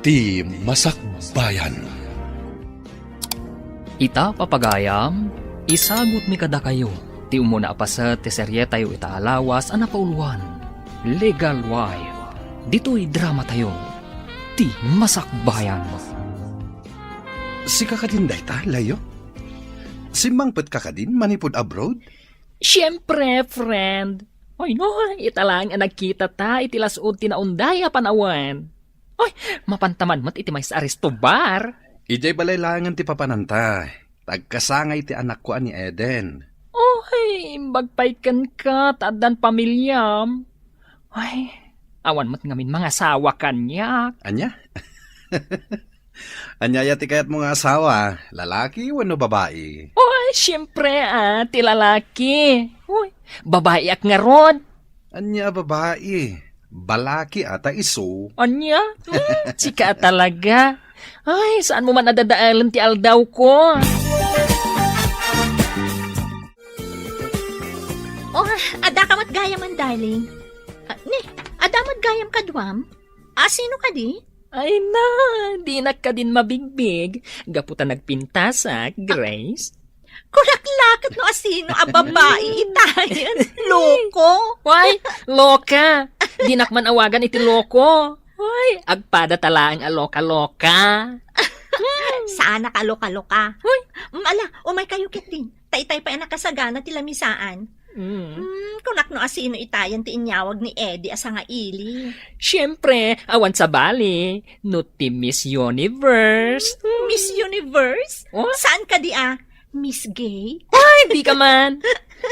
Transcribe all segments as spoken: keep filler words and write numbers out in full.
Ti Masakbayan. Ita, papagayam, isagutmi kadakayo ti umuna a paset ti serietayo ita a lawas a napauluan, Legal Wife. Ditoy dramatayo, Ti Masakbayan. Sika kadin dayta, Leo? Simmangpetka kadin manipud abroad? Siempre, friend. Oy, no, ita laeng a nagkitata iti las-ud ti naunday a panawen. Oy, mapanta man met iti maysa a resto bar. Idiay balay laengen ti papananta. Tagkasangay ti anakko a ni Eden. Oy, imbag pay kenka ta addan pamiliam. Oy, awan met ngamin mangasawa kaniak. Ania? Ania aya ti kayatmo nga asawa? Lalaki wenno babai? Oy, siempre, ah, ti lalaki. Oy, babaiak ngarud. Ania a babai? Balaki ata isu. Ania? Hmm, sika talaga. Ay, saanmo man a dadaelen ti aldawko. Oh, adda ka met gayamen, darling. Ah, ni, adda met gayam kaduam? Ah, sino kadi? Ay na, dinak kadin mabigbig. Gapu ta nagpintasak, Grace. Kunak la ket no asino a babai itayen. Loko. Why? Loka. Dinak man awagan iti loko. Why? Agpada ta laeng a loka-loka. Saanak a loka-loka. Hoy. Mm, ala, umay kayo ketdin. Ta itay pay a nakasagana ti lamisaan. Mm. Hmm, kunak no asino itayen ti inyawag ni Eddie a sangaili. Siempre, awan sabali, no ti Miss Universe. Miss Universe? Oh? Saan kadi a? Miss Gay? Ay, di ka man!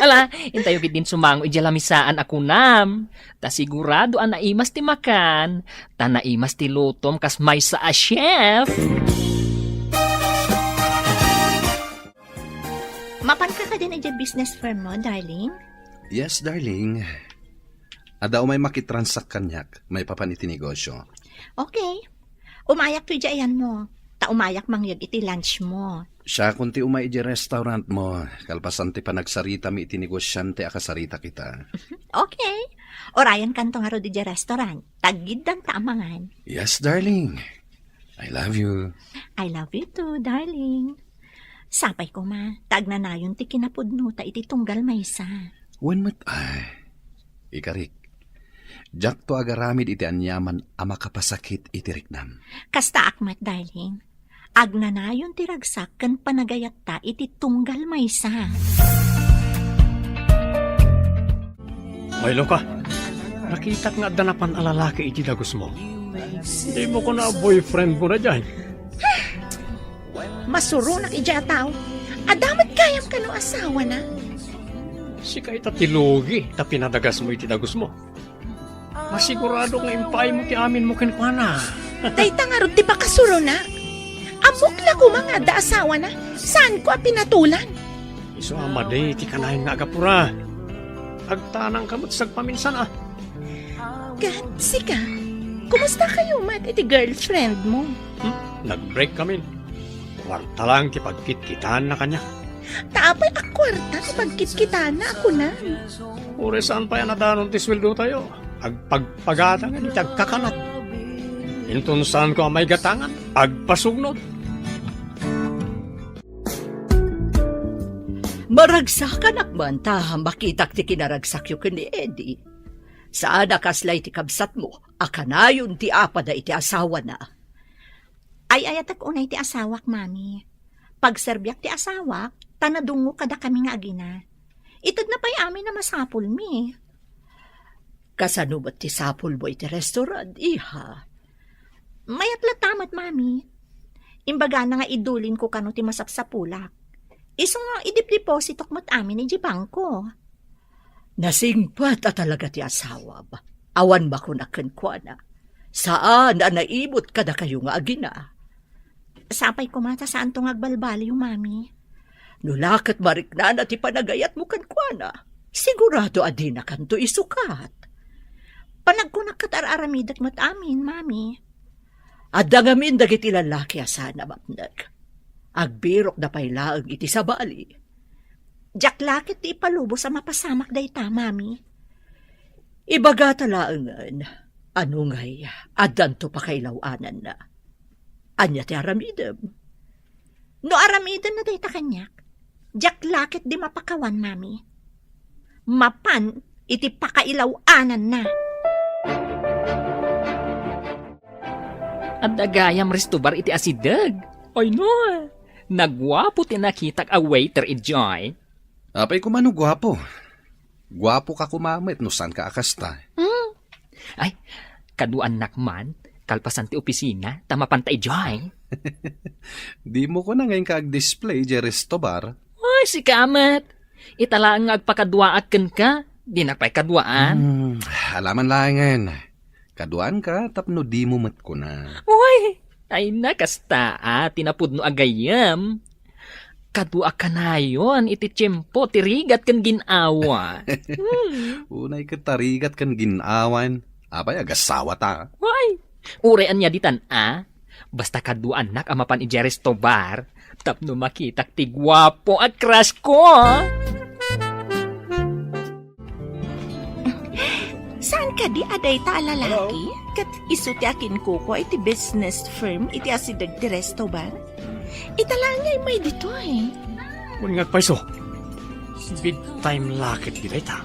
Ala, intayo ketdin sumango idiay lamisaan a kunam. Ta sigurado a naimas ti makan, ta naimas ti lutom kas maysa a chef. Mapanka kadin idiay business firm mo, darling? Yes, darling. Adda umay makitransak kaniak, maipapan iti negosyo. Okay. Umayak to idiay ayanmo. Ta umayak mangyeg iti lunch mo. Siakon ti umay idiay restaurant mo, kalpasan ti panagsaritami iti negosiante a kasaritak ita. Okay. Urayenkanto ngarud idiay restaurant. Taggiddanta a mangan. Yes, darling. I love you. I love you too, darling. Sapay koma, ta agnanayon ti kinapudnota iti tunggal maysa. Wen met, ay, ikarik, diakto agaramid iti aniaman a makapasakit iti riknam. Kastaak met, darling. Agnanayon ti ragsak ken panagayatta iti tunggal maysa. Ay, Loka, nakitak nga adda napan a lalaki iti dagusmo. Dimo kuna a boyfriend mo na diay. Masuronak idiay a tao. Adda met gayam kano asawana? Sika ita ti lugi ta pinadagasmo iti dagusmo. Masigurado nga impaaymo ti aminmo kenkuana. Dayta ngarud ti pakasurona. Ammok la koma nga adda asawana. Saanko a pinatulan. Isu a madi ti kanayon nga agapura. Agtanangka met sagpaminsan a. Ket sika, kumusta kayo met iti girlfriend mo? Hmm? Nag-break kami. Kuarta lang ti pagkitkitaanna kaniak. Ta apay a kuarta ti pagkitkitaanna a kunam? Uray saan pay a nadanon ti sueldotayo, agpagpagatangan iti agkakanat. Inton saanko a maigatangan, agpasugnod. Maragsakanak man ta makitak ti kinaragsakyo ken ni Eddie. Saan a kasla iti kabsatmo a kanayon ti apada iti asawana. Ay-ayatek unay ti asawak, Mami. Pagserbiak ti asawak, ta nadungngok kadakami nga agina. Itedna pay amin a masapulmi. Kasano met ti sapulmo iti restaurant, iha? Mayat latta met, Mami. Imbagana nga idulinko kano ti masapsapulak. Isu nga idipdepositok met amin idiay bangko. Nasingpet a talaga ti asawam. Awan makunak kenkuana. Saan a naimut kadakayo nga agina. Sapay koma ta saanto nga agbalbaliw, Mami. No la ket mariknana ti panagayatmo kenkuana, sigurado a dinakanto isukat. Panagkunak ket ar-aramidek met amin, Mami. Adda ngamin dagiti lalaki a saan a mapnek. Agbirokda pay laeng iti sabali. Diak la ket ti ipalubos a mapasamak dayta, Mami. Ibagata laengen, ano ngay, addanto pakailaw-ananna. Ania ti aramidem? No aramidem na dayta kaniak, diak la ketdi mapakawan, Mami. Mapan iti pakailaw-ananna. Adda gayam restobar iti asideg. Ay no, naguapo ti nakitak a waiter idiay. Apay koma no guapo? Guapo ka koma met no saan ka a kasta. Hmm. Ay, kaduaannak man, kalpasan ti opisina, ta mapanta idiay. Dimo kona nga inka ag-display idiay resto bar? Ay, sika met. Ita laeng nga agpakaduaak kenka, dinak pay kaduaan. Hmm, alaman laengen. Kaduaanka tapno dimo met kuna. Uy, ay na, kasta a ti napudno a gayyem. Kadua kanayon iti tiempo ti rigat ken gin-awa. Hmm. Unay ket ta rigat ken gin-awan. Apay, agasawata? Uy, uray ania ditan a. Basta kaduaannak a mapan idiay resto bar tapno makitak ti guapo a crush ko. Saan kadi a dayta a lalaki? Hello? Ket isu ti akinkukua iti business firm iti asideg ti resto bar? Ita laeng nga immay ditoy. Wen nga agpayso. Big time la ketdi dayta.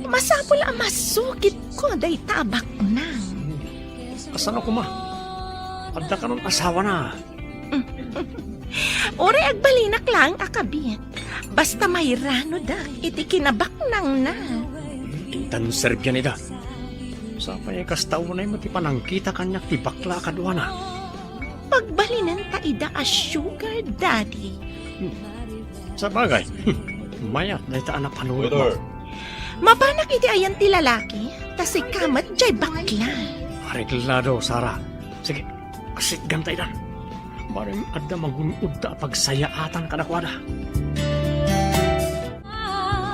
Masapul a masukitko dayta a baknang. Kasano koma? Adda kanon asawana? Uray agbalinak laeng a kabit, basta mairanodak iti kinabaknangna. Intan serbian ida. Sapay kasta unay met ti panangkita kaniak ti bakla a kaduana. Pagbalinenta ida a sugar daddy. Hmm. Sabagay, mayat dayta a napanuwetmo. Mapanak iti ayan ti lalaki, ta sika met jay bakla. Areglado, Sara. Sige, sitganta ida. Barem adda magun-odta a pagsayaatan kadakuada.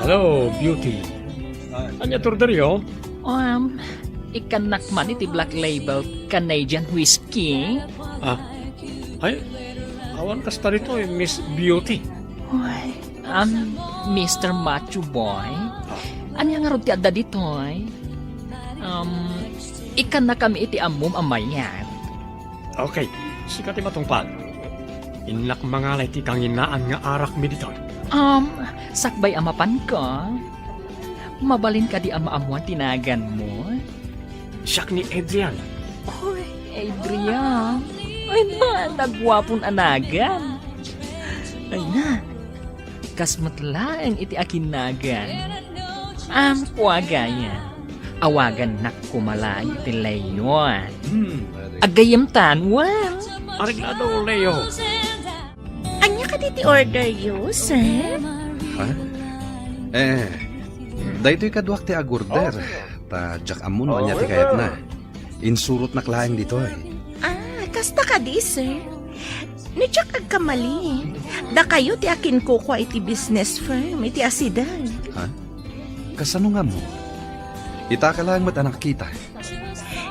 Hello, beauty. Ania ti orderyo? Um, ikkannak man iti Black Label Canadian Whiskey. Ah, ay, awan kasta ditoy, Miss Beauty. Uy, um, Mister Macho Boy. Ah. Ania ngarud ti adda ditoy? Um, ikkannakami iti ammom a mayat. Okay, sika ti matungpal. Innak mangala iti kanginaan nga arakmi ditoy. Um, sakbay a mapanko, mabalin kadi a maammuan ti naganmo? Siak ni Adrian. Oy, Adrian. Ay na, naguapon a nagan. Ay na, kas met laeng iti akinnagan. Am, kua gayam. Awagannak koma laeng iti Leo. Hmm. Aggayamtan, wen? Areglado, Leo. Ania kadi ti orderyo, sir? Ha? Eh, daytoy kaduak ti agorder. Ta diak ammo no ania ti kayatna. Insurotnak laeng ditoy. Ah, kasta kadi, sir? No diak agkamali, dakayo ti akinkukua iti business firm iti asideg. Ha? Kasano nga ammo? Itaka laeng met a nakita.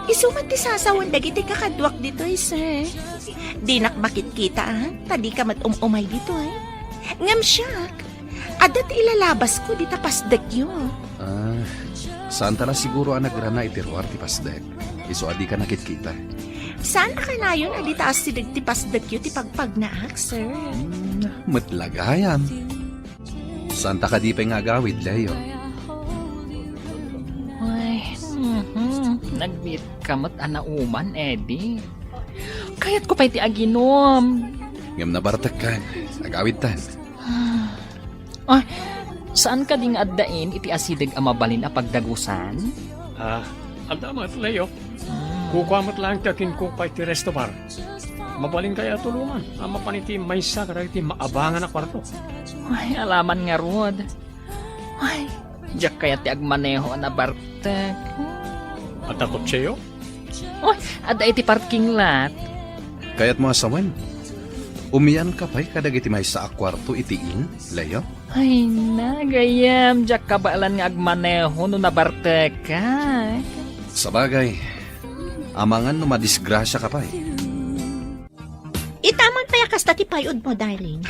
Isu met ti sasawen dagiti kakaduak ditoy, sir. Dinak makitkita, ah, ta dika met um-umay ditoy. Ngem siak, adda ti ilalabasko dita pasdekyo. Ah, saanta la siguro a nagrana iti ruar ti pasdek. Isu a dika nakitkita. Saan a kanayon a dita asideg ti pasdekyo ti pagpagnaak, sir? Hmm, met la gayam. Saanta kadi pay nga agawid, Leo? Ay, mhm. Nagbiit ka met a nauman, Eddie. Kayatko pay ti aginom. Ngem nabartekkan. Agawidtan. Ay, saan kadi nga addain iti asideg a mabalin a pagdagusan? Ah, adda met, Leo. Hmm. Kukua met laeng ti akinkukua iti resto bar. Mabalin kaya a tulongan a mapan iti maysa kadagiti maabangan a kuarto. Ay, alaman ngarud. Ay, diak kayat ti agmaneho a nabartek. Adda kotseyo? Oy, adda iti parking lot. Kayatmo a sawen? Umianka pay kadagiti maysa a kuarto iti inn, Leo? Ay na, gayyem, diak kabaelan nga agmaneho no nabartekak. Sabagay, amangan no madisgrasiaka pay. Ita man pay a kasta ti pay-odmo, darling.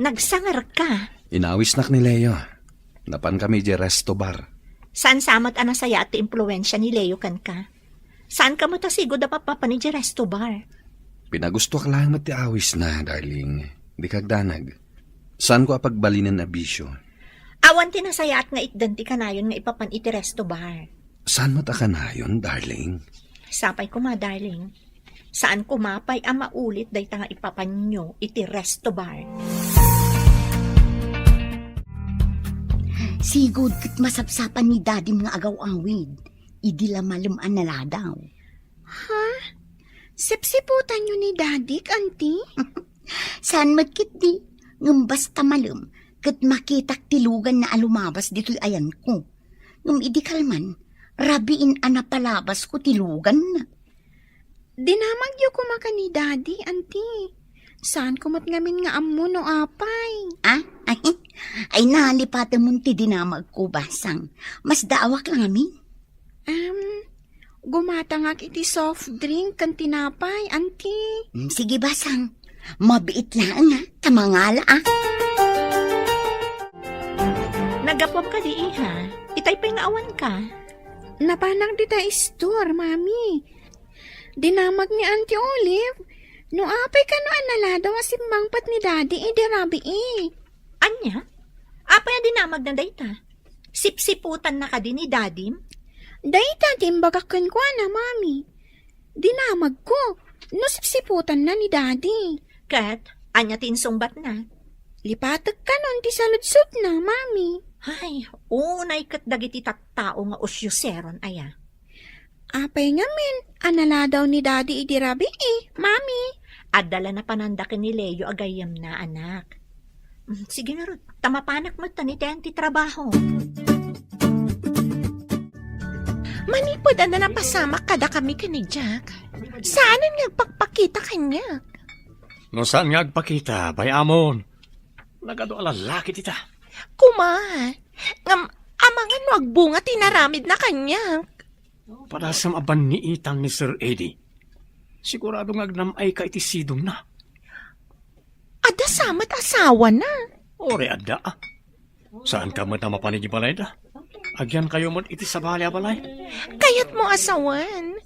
Nagsangerka. Inawisnak ni Leo. Napankami idiay resto bar. Saan sa met a nasayaat ti impluensia ni Leo kenka? Saanka met a sigud a mapapan idiay resto bar. Pinagustoak laeng met ti awisna, darling. Dika agdanag. Saanko a pagbalinen a bisio. Awan ti nasayaat nga itdan ti kanayon nga ipapan iti resto bar. Saan met a kanayon, darling? Sapay koma, darling. Saan koma pay a maulit dayta nga ipapanyo iti resto bar. Sigud ket masapsapan ni Dadim nga agaw-awid idi la malem a naladaw. Ha? Sipsiputanyo ni Dadik, Auntie? Saan met ketdi, ngem basta malem, ket makitak ti luganna a lumabas ditoy ayanko. Ngem idi kalman, rabiin a napalabasko ti luganna. Dinamagyo koma ken ni Daddy, Auntie. Saanko met ngamin nga ammo no apay. Ah? Ay, ay, nalipatemon ti dinamagko, Basang. Masdaawak la ngamin. Em, gumatangak iti soft drink ken tinapay, Auntie. Mm, sige, Basang. Mabiit laeng, ha? Ta mangala, ah. Naggapuam kadi, iha? Itay pay nga awanka. Napanak dita store, Mami. Dinamag ni Auntie Olive, no apay kano a naladaw a simmangpet ni Daddy idi rabii. Ania? Apay a dinamagna dayta? Sipsiputanna kadi ni Dadim? Dayta ti imbagak kenkuana, Mami. Dinamagko no sipsiputanna ni Daddy. Ket, ania ti insungbatna? Lipatek kanon ti saludsodna, Mami. Ay, unay ket dagiti tattao nga usyoseron aya. Apay ngamin a naladaw ni Daddy idi rabii, Mami? Adda la napananda ken ni Leo a gayyemna, anak. Mm, sige ngarud, ta mapanak met ta ni Ten ti trabaho. Manipud adda napasamak kadakami ken ni Jack, saanen nga agpakpakita kaniak. No saan nga agpakita, bay-amon. Nagadu a lalaki dita. Kuma, ngem amangan no agbunga ti naramidna kaniak. Padasem a banniitan ni Sir Eddie. Sigurado nga agnam-ayka iti sidongna. Adda sa met asawana. Uray adda, ah. Saanka met a mapan iti balayda? Agyankayo met iti sabali a balay. Kayatmo a sawen?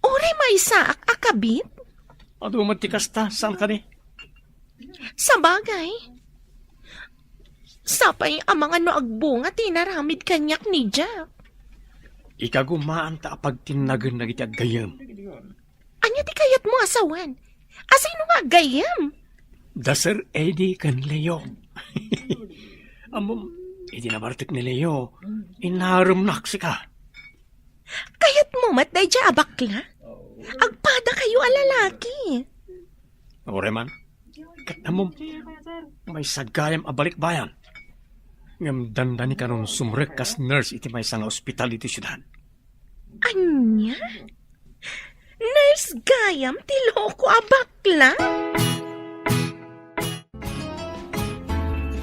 Uray maysaak a kabit? Adu met ti kasta, saan kadi? Sabagay. Sapay amangan no agbunga ti naramid kaniak ni Jack. Ikagumaanta a pagtinnagen dagiti aggayyem. Ania ti kayatmo a sawen? Asino nga aggayyem? Da Sir Eddie ken Leo. Ammom, idi nabartek ni Leo, inaremnak sika. Kayatmo met daydiay a bakla? Agpadakayo a lalaki. Uray man, ket ammom, maysa gayam a balikbayan. Ngem dandani kanon sumrek kas nurse iti maysa nga ospital iti siudad. Ania? Nurse gayam ti loko a bakla?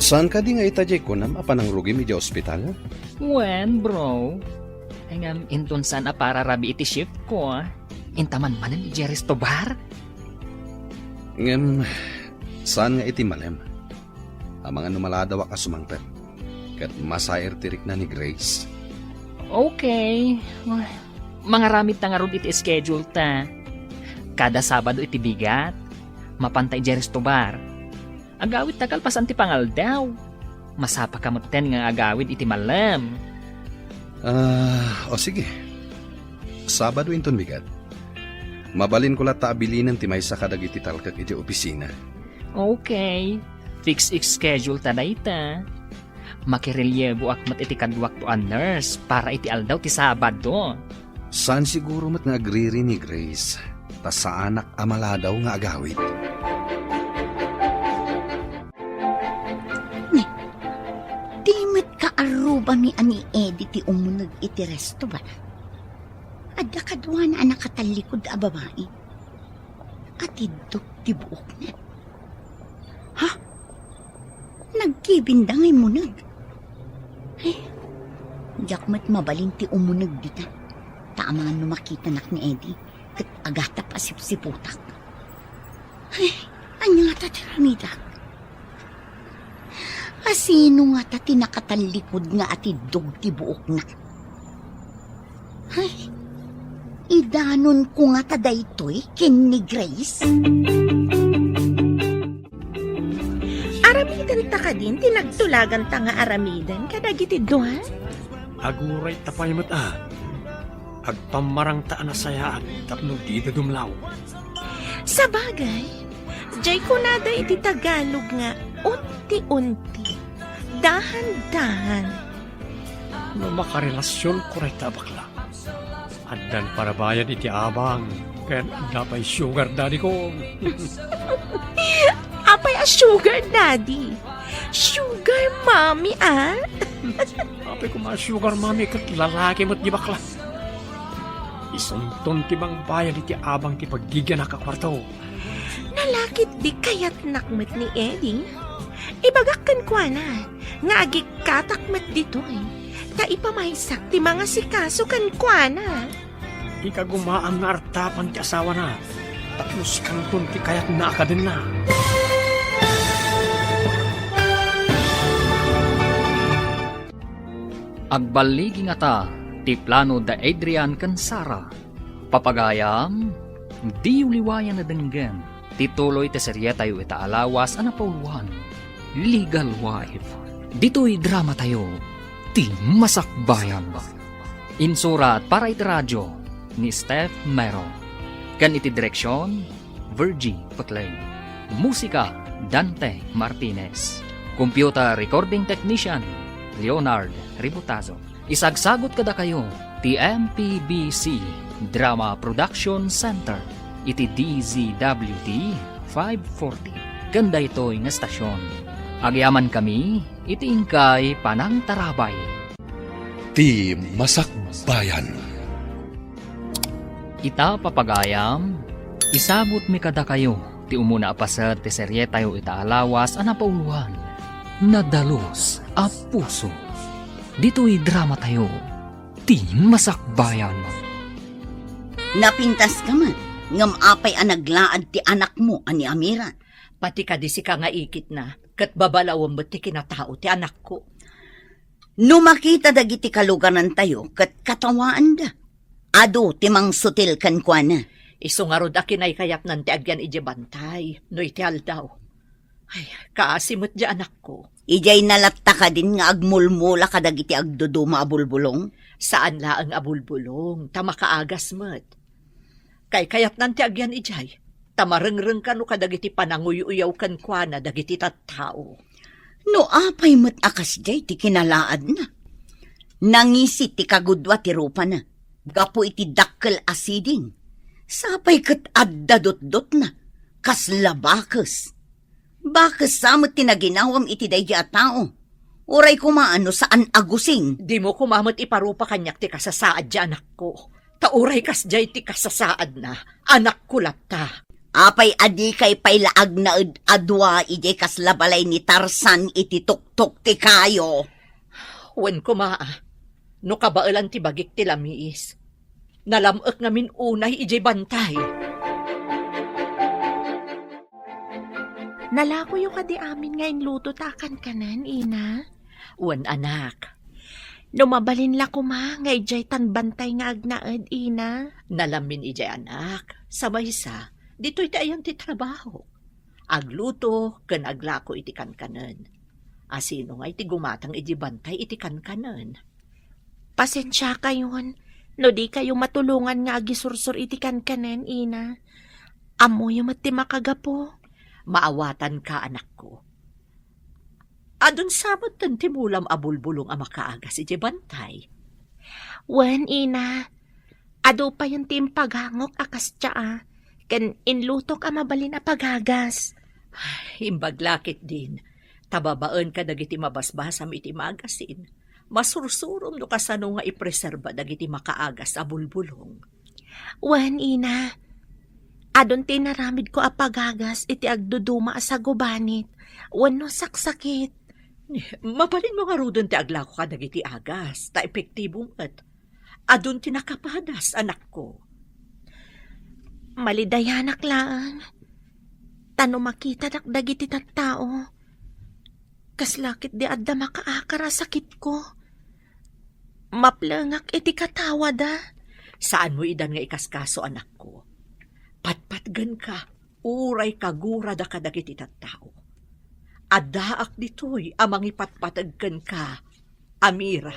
Saan kadi nga ita diay kunam a panangrugim idiay ospital? Wen, bro. Ay ngem inton saan a pararabii iti shift ko, inta man manen idiay resto bar? Ngem, saan nga iti malem? Amangan no maladawak a sumangpet, ket masair ti rikna ni Grace. Okay. Mangaramid ta ngarud iti schedule ta. Kada Sabado iti bigat, mapanta idiay resto bar. Agawid ta kalpasan ti pangaldaw. Masapaka metten nga agawid iti malem. Ah, o sige. Sabado inton bigat. Mabalinko latta a bilinen ti maysa kadagiti talkek iti opisina. Okay. Fix schedule ta dayta. Makirelieboak met iti kaduakto a nurse para iti aldaw ti Sabado. Saan siguro met nga agriri ni Grace, ta saanak a maladaw nga agawid. Ne, di met kaarrubami a ni Eddie ti umuneg iti resto, ba? Adda kaduana a nakatallikud a babai. Atiddog ti buokna. Ha? Nagkibinda nga immuneg. Ay, diak met mabalin ti umuneg dita. Ta amangan no makitanak ni Eddie, ket agatap a sipsiputak. Ay, ania ngata ti ramidak? Asino ngata ti nakatallikud nga atiddog ti buokna? Ay, Idanonko ngata daytoy ken ni Grace? Aramidenta kadin ti nagtulaganta nga aramiden kadagiti dua? Aguray ta pay met a. Agpammarangta a nasayaat tapno dida dumlaw. Sabagay, jay kunada iti Tagalog nga unti-unti, dahan-dahan. No makarelasionko dayta a bakla, addan parabayad iti abang, ken adda pay sugar daddy ko. Apay a sugar daddy? Sugar mommy, a? Apay koma a sugar mommy ket lalaki met di bakla. Isunton ti mangbayad iti abang ti paggigianak a kuarto. Nalakit di kayatnak met ni Eddie. Ibagak kenkuana nga agikkatak met ditoy, ta ipamaysak ti mangasikaso kenkuana. Ikagumaam nga artapan ti asawana, tapno sikanton ti kayatna a kadenna. Agballigi ngata ti plano da Adrian ken Sara. Papagayam, diyo liwayan a denggen ti tuloy ti serietayo ita a lawas a napauluan, Legal Wife. Ditoy dramatayo, Ti Masakbayan. Insurat para iti radio ni Steph Mero. Ken iti direksyon, Virgie Peclay. Musika, Dante Martinez. Computer recording technician, Leonard Ributazo. Isagsagut kadakayo ti M P B C Drama Production Center iti D Z W T five forty ken daytoy nga estasion. Agyamankami iti inkay panangtarabay. Ti Masakbayan. Ita, papagayam, isagutmi kadakayo ti umuna a paset ti serietayo ita a lawas a napauluan, Nadalus a Puso. Ditoy dramatayo, Ti Masakbayan. Napintaska met, ngem apay a naglaad ti anakmo a ni Amira? Pati kadi sika nga ikitna, ket babalawem met ti kinatao ti anakko. No makita dagiti kaluganantayo ket katawaanda, adu ti mangsutil kenkuana. Isu ngarud a kinaykayatnan ti agyan idiay bantay no iti aldaw. Ay, kaasi met di anakko. Idiay na latta kadin nga agmulmula kadagiti agduduma a bulbulong? Saan laeng a bulbulong, ta makaagas met. Kaykayatnan ti agyan idiay, ta marengrengka no kadagiti pananguy-uyaw kenkuana dagiti tattao. No apay met a kasdiay ti kinalaadna? Nangisi ti kagudua ti rupana gapu iti dakkel a siding. Sapay ket adda dutdotna, kasla bakes. Bakes sa met ti naginawam iti daydi a tao. Uray koma no saan a gusing. Dimo koma met iparupa kaniak ti kasasaad ti anakko. Ta uray kasdiay ti kasasaadna, anakko latta. Apay a dikay pay la agnaed a dua idiay kasla balay ni Tarzan iti tuktok ti kayo? Wen koma, a, no kabaelan ti bagik ti lamiis, nalam-ek ngamin unay idiay bantay. Nalakoyo kadi amin nga inluto ta a kankanen, ina? Wen, anak. No mabalin la koma nga idiay tan bantay nga agnaed, ina? Nalamin idiay, anak. Sa maysa, ditoy ti ayan ti trabaho. Agluto ken aglako iti kankanen. Asino nga iti gumatang iti bantay iti kankanen? Pasensiakayon no dikayo matulongan nga agisursor iti kankanen, ina. Ammoyo met ti makagapu. Maawatanka, anakko. Adun sa metten ti mulam a bulbulong a makaagas iti bantay? Wen, ina. Adu payen ti impagangok a kasdiay, ken inlutok a mabalin a pagagas. Imbag la ketdin, ta babaen kadagiti mabasbasam iti magasin, masursurom no kasano nga ipreserba dagiti makaagas a bulbulong. Wen, ina, adun ti inaramidko a pagagas iti agduduma a sagubanit wenno saksakit. Mabalinmo ngaruden ti aglako kadagiti agas, ta epektibo met. Adun ti nakapadas, anakko. Malidayanak laeng, ta no makitadak dagiti tattao, kasla ketdi adda makaakar a sakitko. Maplengak iti katawada. Saanmo idan nga ikaskaso, anakko. Patpatgenka, uray kagurada kadagiti tattao. Addaak ditoy a mangipatpateg kenka, Amira.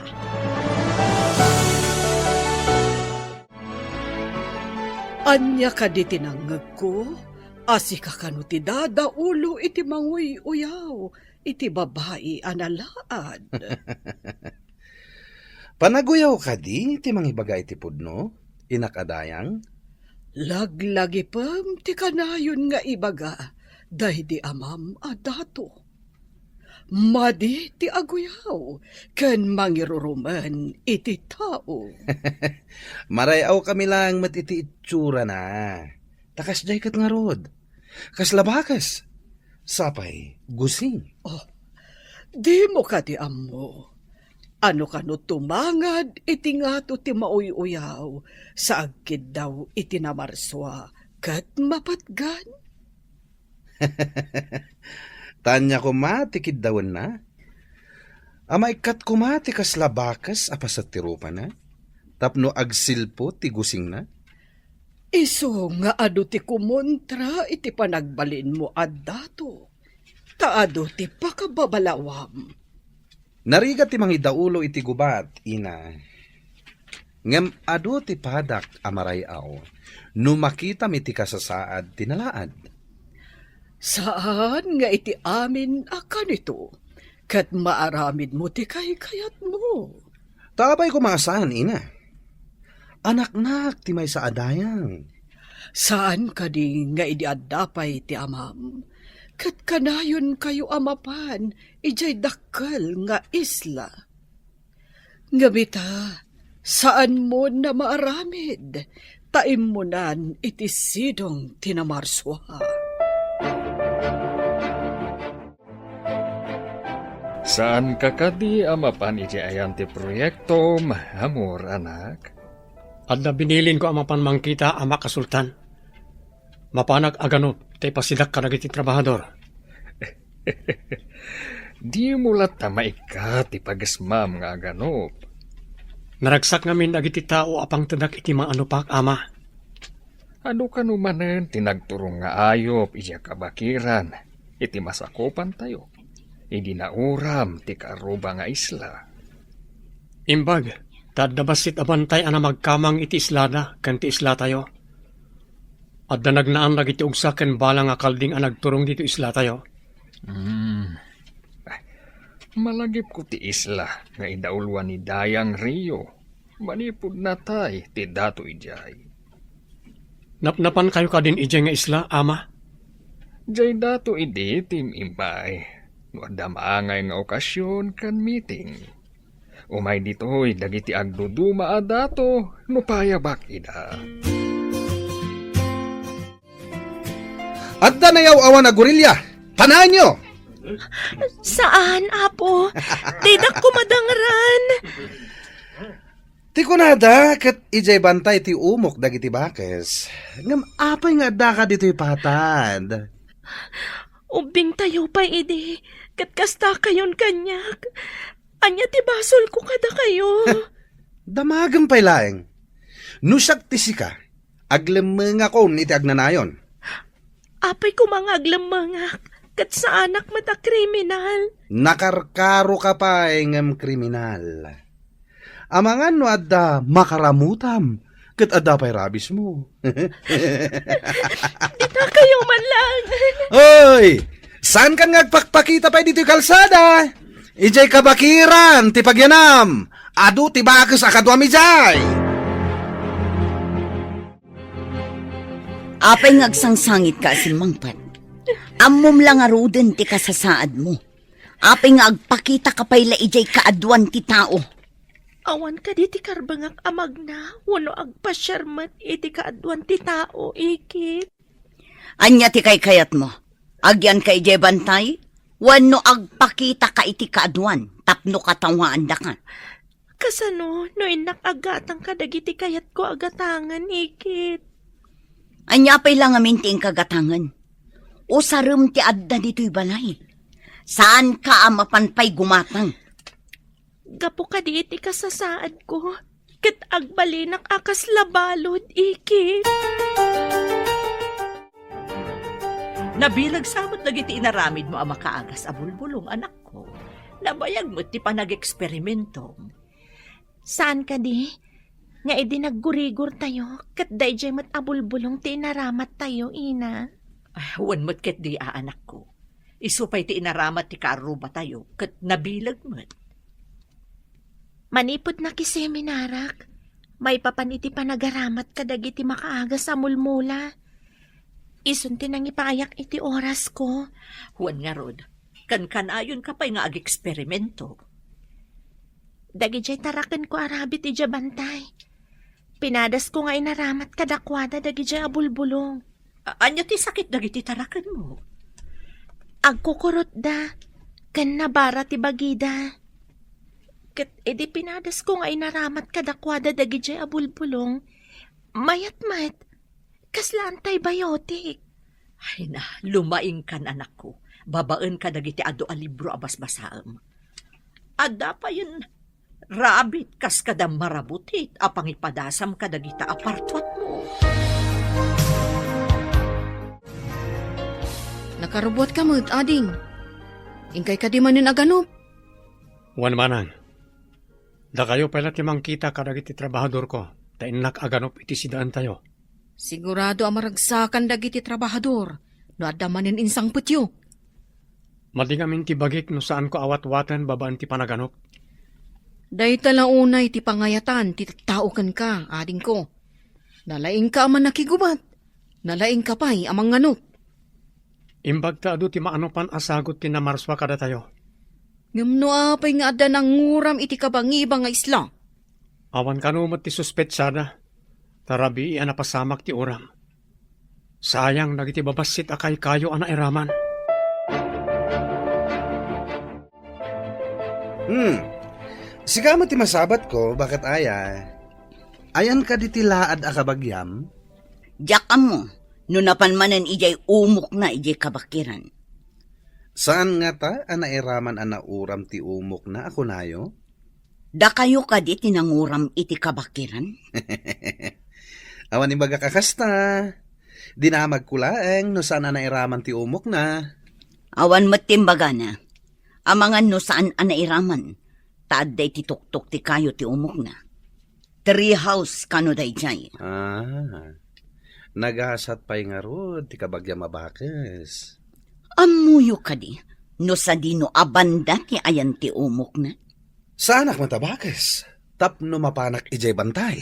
Ania kadi ti nangngegko a sika kano ti dadaulo iti manguy-uyaw iti babai a nalaad? Panaguyaw kadi ti mangibaga iti pudno, inak a dayang? Laglagipem ti kanayon nga ibaga daydi amam a dato. Madi ti aguyaw ken mangirurumen iti tao. Maray-aw kami laeng met iti itsurana. Ta kasdiay ket ngarud. Kasla bakes. Sapay, gusing. Oh, dimo kadi ammo. Ano kano tumangad iti ngato ti mauy-uyaw sa agkiddaw iti namarsua ket mapatgan? Tanya koma ti kiddawenna. A maikkat koma ti kasla bakes a paset ti rupana, tapno agsilpo ti gusingna. Isu nga adu ti kumontra iti panagbalinmo a dato, ta adu ti pakababalawam. Narigat ti mangidaulo iti gubat, ina. Ngem adu ti padak a maray-aw no makitam iti kasasaad ti nalaad. Saan nga iti amin a kanito, ket maaramidmo ti kaykayatmo. Ta apay koma a saan, ina? Anaknak ti maysa a dayang. Saan kadi nga idi adda pay ti amam, ket kanayonkayo a mapan idiay dakkel nga isla? Ngem ita, saanmon a maaramid, ta immunan iti sidong ti namarsua. Saanka kadi a mapan iti ayan ti proyektom, amor, anak? Adda binilinko a mapan mangkita, Ama Kasultan. Mapanak a ganop ta ipasidak kadagiti trabahador. Dimo latta maikkat ti pagesmam nga aganop. Naragsak ngamin dagiti tao a pangtedak iti maanopak, Ama. Adu kano manen ti nagturong nga ayup idiay kabakiran iti masakupantayo idi nauram ti Karuba nga isla? Imbag, ta adda bassit a bantay a namagkamang iti islada ken ti islatayo. Adda nagnaan dagiti ugsa ken bala nga kalding a nagturong ditoy islatayo. Hmm. Malagipko ti isla nga idauloan ni Dayang Rio. Manipud natay ti dato idiay. Napnapankayo kadin idiay nga isla, Ama? Diay dato idi ti im-immay. No adda maangay nga okasyon ken meeting, umay ditoy dagiti agduduma a dato no payabak ida. Adda nayaw-awan a gorilya. Panaenyo! Saan, Apo. Didak kumadangran. Ti kunada, ket idiay bantay ti umok dagiti bakes. Ngem apay nga addaka ditoy patad? Ubbingtayo pay idi, ket kastakayon kaniak. Ania ti basolko kadakayo? Damagem pay laeng. No siak ti sika, aglemmengakon iti agnanayon. Apay koma nga aglemmengak, ket saanak met a kriminal. Nakarkaroka pay ngem kriminal. Amangan no adda makaramutam, ket adda pay rabismo. Ditakayo man lang. Oy! Saankan nga agpakpakita pay ditoy kalsada? Idiay kabakiran ti pagyanam. Adu ti bakes a kaduam idiay. Apay nga agsangsangitka a simmangpet? Ammom la ngaruden ti kasasaadmo. Apay nga agpakitaka pay la idiay kaaduan ti tao? Awan kadi ti karbengak a magna wenno agpasiar met iti kaaduan ti tao, Ikit? Ania ti kaykayatmo? Agyanka idiay bantay? Wenno agpakitaka iti kaaduan tapno katawaandaka? Kasano no innak aggatang kadagiti kayatko a gatangen, Ikit? Ania pay la ngamin ti inka gatangen? Usarem ti adda ditoy balay. Saanka a mapan pay gumatang. Gapu kadi iti kasasaadko, Ket agbalinak a kasla balud, Ikit. Nabileg sa met dagiti inaramidmo a makaagas a bulbulong, anakko. Nabayag met ti panageksperimentom. Saan kadi nga idi naggurigortayo, ket daydiay met a bulbulong ti inaramattayo, ina? Ah, wen met ketdi a, anakko. Isu pay ti inaramat ti kaarrubatayo, ket nabileg met. Manipud nakiseminarak, maipapan iti panagaramat kadagiti makaagas a mulmula. Isun ti nangipayak iti orasko. Wen ngarud, kankanayonka pay nga ageksperimento. Dagidiay tarakenko a rabbit idiay bantay. Pinadasko nga inaramat kadakuada dagidiay a bulbulong. A-, ania ti sakit dagiti tarakenmo? Agkukurotda, ken nabara ti bagida. Ket idi pinadasko nga inaramat kadakuada dagidiay a bulbulong, mayat met, kasla antibiotic. Ay na, lumaingkan, anakko, babaen kadagiti adu a libro a basbasaem. Adda payen rabbit kas kada marabutit a pangipadasam kadagita a partuatmo. Nakarubuatka met, ading. Inkay kadi manen aganup? Wen manang. Dakayo pay la ti mangkita kadagiti trabahadorko, ta innak aganup iti sidaentayo. Sigurado a maragsakan dagiti trabahador no adda manen insangpetyo. Madi ngamin ti bagik no saanko a watwaten babaen ti panaganup. Dayta la unay ti pangayatan ti tattao kenka, adingko. Nalaingka a mannakigubat, nalaingka pay a manganup. Imbag ta adu ti maanupan a sagut ti namarsua kadatayo. Ngem no apay nga adda nanguram iti kabangiba nga isla? Awan kano met ti suspetsada, ta rabii a napasamak ti uram. Sayang dagiti babassit a kaykayo a nairaman. Hmm. Sika met ti masabatko, baket aya? Ayan kadi ti laad a kabagiam? Diak ammo no napan manen idiay umokna idiay kabakiran. Saan ngata a nairaman a nauram ti umokna a kunayo? Dakayo kadi ti nanguram iti kabakiran? Awan imbagak a kasta. Dinamagko laeng no saan a nairaman ti umokna. Awan met ti imbagana. Amangan no saan a nairaman, ta adda iti tuktok ti kayo ti umokna. Tree house kano daydiay. Ah, nagasat pay ngarud ti kabagiam a bakes. Ammoyo kadi no sadino a banda ti ayan ti umokna? Saanak met a bakes tapno mapanak idiay bantay.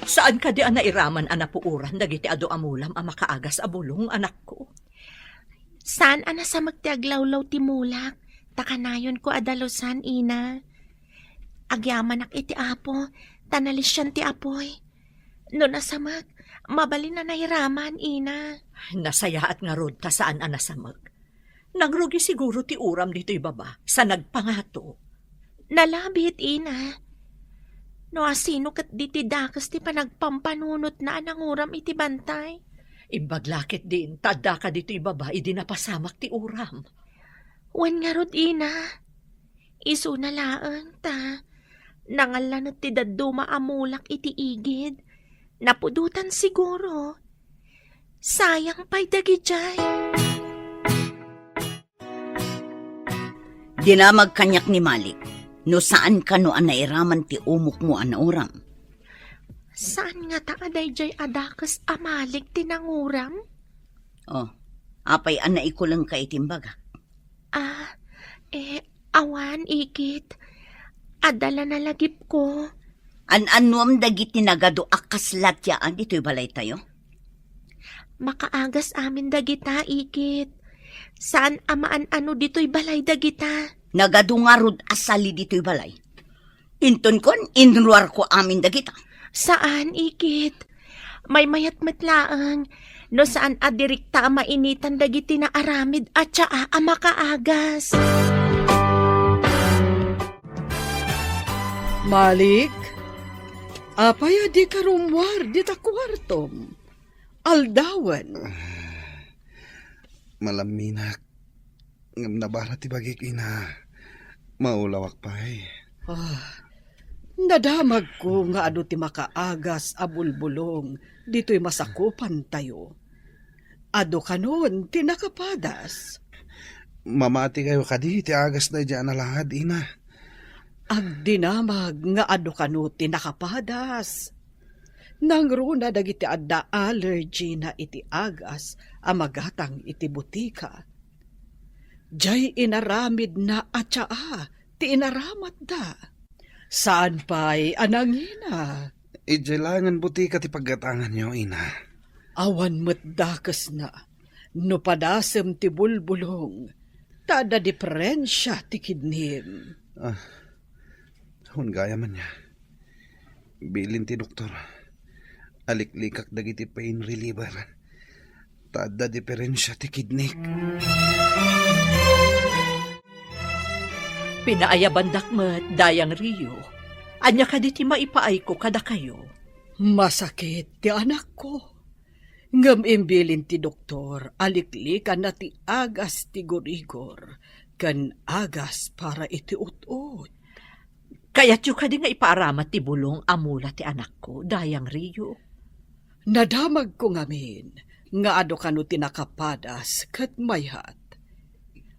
Saan kadi a nairaman a napuoran dagiti adu a mulam a makaagas a bulong, anakko? Saan a nasamek ti aglawlaw ti mulak, ta kanayonko a dalusan, ina. Agyamanak iti Apo, ta nalisian ti apuy. No nasamek, mabalin a nairaman, ina. Nasayaat ngarud ta saan a nasamek. Nangrugi siguro ti uram ditoy baba, sa nagpangato. Nalabit, ina. No asino ket diti dakes ti panagpampanunotna a nanguram iti bantay? Imbag la ketdin, ta addaka ditoy baba idi napasamak ti uram. Wen ngarud, ina. Isuna laeng ta nangallanet ti dadduma a mulak iti igid. Napudotan siguro. Sayang pay dagidiay. Dinamag kaniak ni Malik, no saan kano a nairaman ti umokmo a nauram. Saan ngata a daydiay a dakes a Malik ti nanguram? Oh, apay a naikulengka iti imbagak? Ah, eh, awan, ikit. Adda la nalagipko. An-annuam dagiti nagadu a kasla ti aa ditoy balaytayo? Makaagas amin dagita, ikit. Saan a maan-ano ditoy balay dagita. Nagadu ngarud a sali ditoy balay. Intonkon, inruarko amin dagita. Saan, ikit. Maymayat met laeng. No saan a direkta a mainitan dagiti naaramid a tsaa a makaagas. Malik, apay a dika rummuar dita kuartom? Aldawen. Malamminak. Ngem nabara ti bagik, ina. Maulawak pay. Ah, nadamagko nga adu ti makaagas a bulbulong ditoy masakupantayo. Adu kanon ti nakapadas? Mamati kayo kadi ti agas daydiay a nalaad, ina. Agdinamag nga adu kano ti nakapadas. Nangruna dagiti adda allergy na iti agas a magatang iti butika. Diay inaramidna a tsaa ti inaramatda. Saan pay a nangina. Idiay langen butika ti paggatanganyo, ina. Awan met dakesna no padasem ti bulbulong, ta adda diferensia ti kidnim. Ah, Wen gayam ania. Bilin ti doktor, aliklikak dagiti pain reliever. Ta adda diferensia ti kidnik. Pinaayabandak met, Dayang Rio. Ania kadi ti maipaayko kadakayo? Masakit ti anakko. Ngem imbilin ti doktor a liklikanna ti agas ti gurigor ken agas para iti ut-ot. Kayatyo kadi nga ipaaramat ti bulong a mula ti anakko, Dayang Rio? Nadamagko ngamin nga adu kano ti nakapadas ket mayat.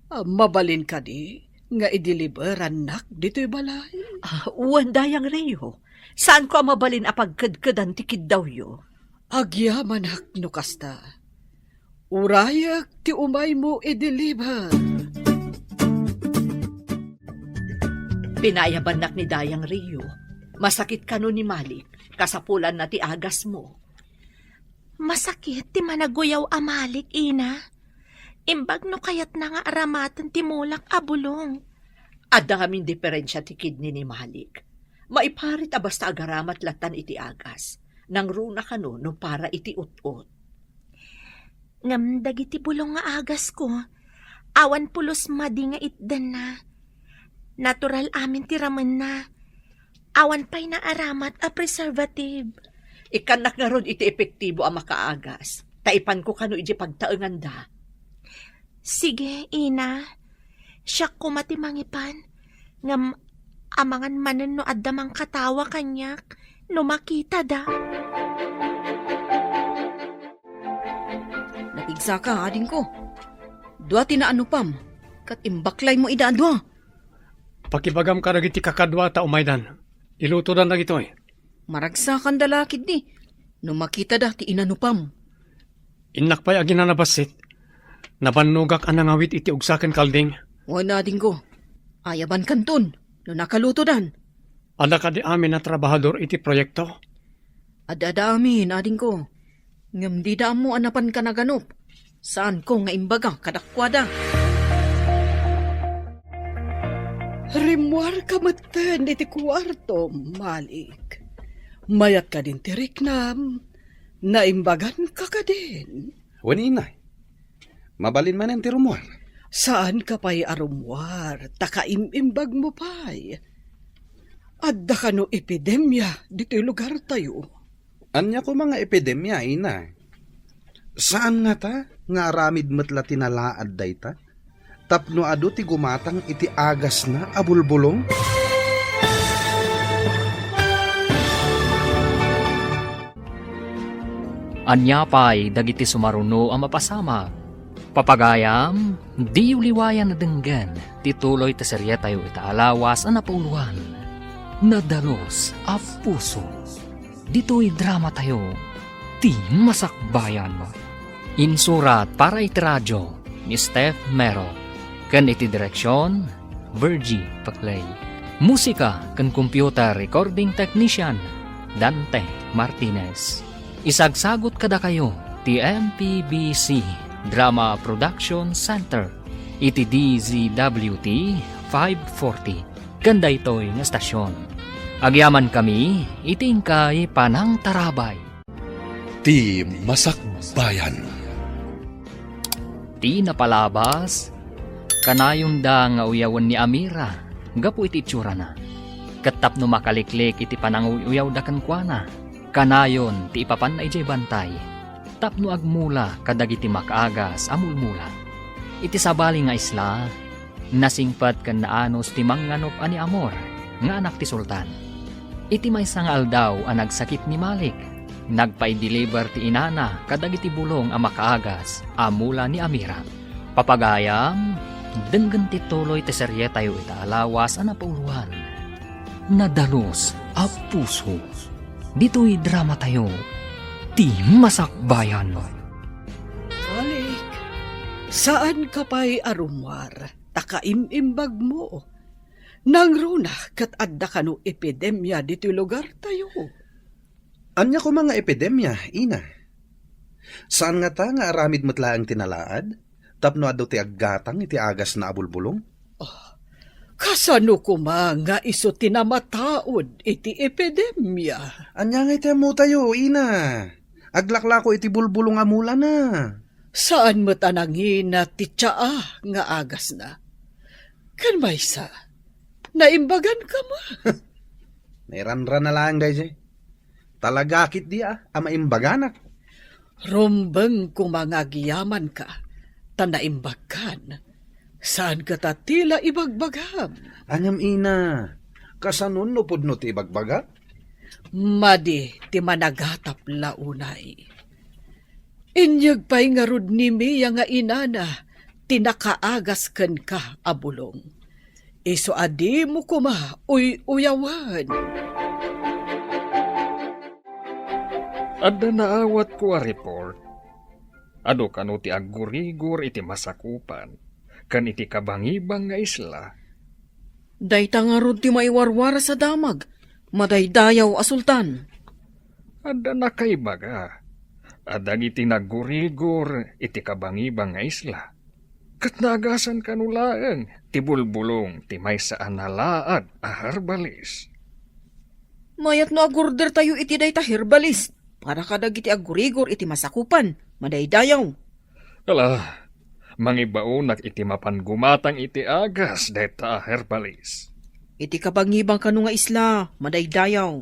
Ah, mabalin kadi nga ideliberannak ditoy balay? Ah, wen, Dayang Rio. Saanko a mabalin a pagkedkedan ti kiddawyo. Agyamanak no kasta. Urayek ti umaymo ideliber. Pinayabannak ni Dayang Rio. Masakit kano ni Malik. Kasapulanna ti agasmo. Masakit ti managuyaw a Malik, ina. Imbag no kayatna nga aramaten ti mulak a bulong. Adda ngamin diferensia ti kidney ni Malik. Maiparit a basta agaramat lattan iti agas. Nangruna kano no para iti ut-ot. Ngem dagiti bulong nga agasko, awan pulos madi nga itdanna. Natural amin ti ramenna. Awan pay naaramat a preservative. Ikkannak ngarud iti epektibo a makaagas, ta ipanko kano idiay pagtaenganda. Sige, ina. Siak koma ti mangipan. Ngem amangan manen no adda mangkatawa kaniak no makitada. Napigsaka, adingko. Dua ti naanupam, ket imbaklaymo ida a dua. Pakibagam kadagiti kakadua ta umaydan. Ilutodan dagitoy. Maragsakanda la ketdi no makitada ti inanupam. Innak pay aginana bassit. Nabannogak a nangawit iti ugsa ken kalding. Wen, adingko. Ayabankanton no nakalutodan. Adda kadi amin a trabahador iti proyekto? Adda, adda amin, adingko. Ngem dida ammo a napanka naganup. Saanko nga imbaga kadakuada. Rimmuarka metten iti kuartom, Malik. Mayat kadin ti riknam, naimbaganka kadin? Wen, ina. Mabalin manen ti rummuar. Saanka pay a rummuar, ta kaim-imbagmo pay. Adda kano epidemia ditoy lugartayo? Ania koma nga epidemia, ina? Saan ngata nga aramid met la ti nalaad dayta? Tapno adu ti gumatang iti agasna a bulbulong? Ania pay dagiti sumaruno a mapasamak? Papagayam, diyo liwayan a denggen ti tuloy ti serietayo ita a lawas a napauluan, Nadalus a Puso. Ditoy dramatayo, Ti Masakbayan. Insurat para iti radio ni Steph Mero, ken iti direksion, Virgie Paclay. Musika ken computer recording technician, Dante Martinez. Isagsagut kadakayo ti M P B C Drama Production Center iti D Z W T five forty ken daytoy nga estasion. Agyamankami iti inkay panangtarabay. Ti Masakbayan. Ti napalabas, kanayonda nga uyawen ni Amira gapu iti itsurana. Ket tapno makaliklik iti pananguy-uyawda kenkuana, kanayon ti ipapanna idiay bantay tapno agmula kadagiti makaagas a mulmula. Iti sabali nga isla, Nasingpet ken naanus ti mangnganup a ni Amor nga anak ti sultan. Iti maysa nga aldaw a nagsakit ni Malik, nagpaideliver ti inana kadagiti bulong a makaagas a mula ni Amira. Papagayam, denggen ti tuloy ti serietayo ita a lawas a napauluan, Nadalus a Puso. Ditoy dramatayo, Ti Masakbayan. Malik, saanka pay a rummuar, ta kaim-imbagmo. Nangruna ket adda kano epidemia ditoy lugartayo. Ania koma nga epidemia, ina? Saan ngata nga aramid met laeng ti nalaad tapno adu ti aggatang iti agasna a bulbulong? Oh, kasano koma nga isu ti namataud iti epidemia? Ania ngay ti ammotayo, ina? Aglaklako iti bulbulong a mulana. Saan met a nangina ti tsaa nga agasna. Ken maysa, naimbaganka met. Nairanrana laeng daydiay. Talaga ketdi a, a maimbaganak. Rumbeng koma nga agyamanka, ta naimbagkan. Saan ket a ti la ibagbagam? Ngem ina, kasanon no pudno ti ibagbagak? Madi ti managatap la unay. Inyeg pay ngarud ni Mia nga inana ti nakaagas kenka a bulong. Isu a dimo koma uy-uyawen. Adda naawatko a report. Adu kano ti aggurigor iti Masakupan ken iti kabangibang nga isla. Dayta ngarud ti maiwarwaras a damag, madaydayaw a sultan. Adda nakaibaga a dagiti naggurigor iti kabangibang nga isla, ket naagasan kano laeng ti bulbulong ti maysa a nalaad a herbalis. Mayat no agurdertayo iti dayta herbalis para kadagiti aggurigor iti Masakupan, madaydayaw. Ala, mangibaonak iti mapan gumatang iti agas dayta a herbalis. Iti kabangibang kano nga isla, madaydayaw.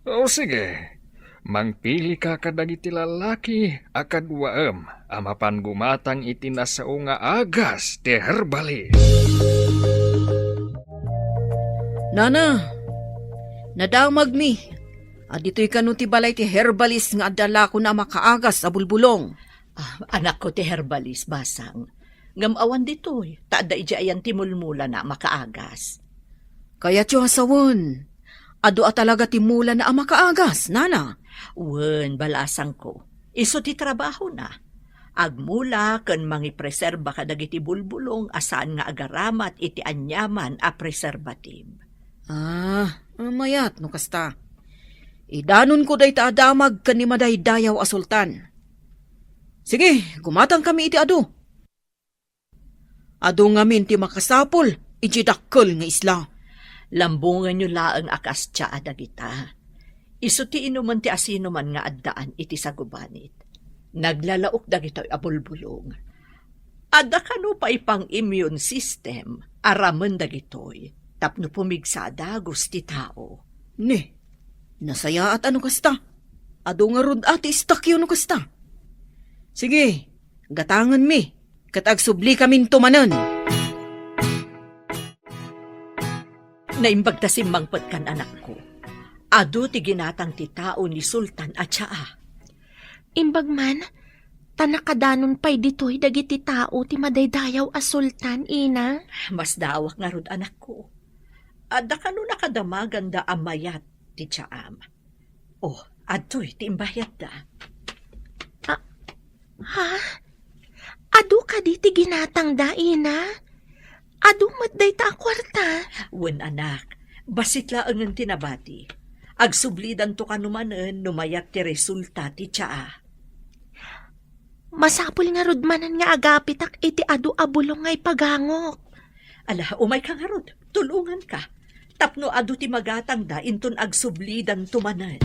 O sige, mangpilika kadagiti lalaki a kaduaem a mapan gumatang iti nasao nga agas ti herbalis. Nana, nadamagmi a ditoy kano ti balay ti herbalis nga adda lakona a makaagas a bulbulong. Ah, anakko ti herbalis, basang. Ngem awan ditoy, ta adda idiay ayan ti mulmulana a makaagas. Kayatyo a sawen, adu a talaga ti mulana a makaagas, nana? Wen, balasangko. Isu ti trabahona. Agmula ken mangipreserba kadagiti bulbulong a saan nga agaramat iti aniaman a preservative. Ah, mayat no kasta. Idanonko dayta a damag ken ni madaydayaw a sultan. Sige, gumatangkami iti adu. Adu ngamin ti makasapul iti dakkel nga isla. Lambongenyo laeng a kas tsaa dagita. Isu ti inumen ti asinoman nga addaan iti sagubanit. Naglalaok dagitoy a bulbulong. Adda kano pay pang-immune system a ramen dagitoy tapno pumigsa a dagus ti tao. Ne, nasayaat a no kasta. Adu ngarud a ti istakyo no kasta. Sige, gatangenmi, ket agsubli kaminto manen. Naimbag ta simmangpetkan, anakko. Adu ti ginatang ti tao ni Sultan a tsaa. Imbag man, ta nakadanon pay ditoy dagiti tao ti madaydayaw a sultan, ina. Masdaawak ngarud, anakko. Adda kano nakadamaganda a mayat ti tsaam. Oh, adtoy ti imbayadda. Ah, ha? Adu kadi ti ginatangda, ina? Adu met dayta a kuarta? Wen, anak, bassit laengen ti nabati. Agsublidanto kano manen no mayat ti resulta ti tsaa. Masapul ngarud manen nga agapitak iti adu a bulong nga ipagangok. Ala, umayka ngarud, tulonganka. Tapno adu ti magatangda inton agsublidanto manen.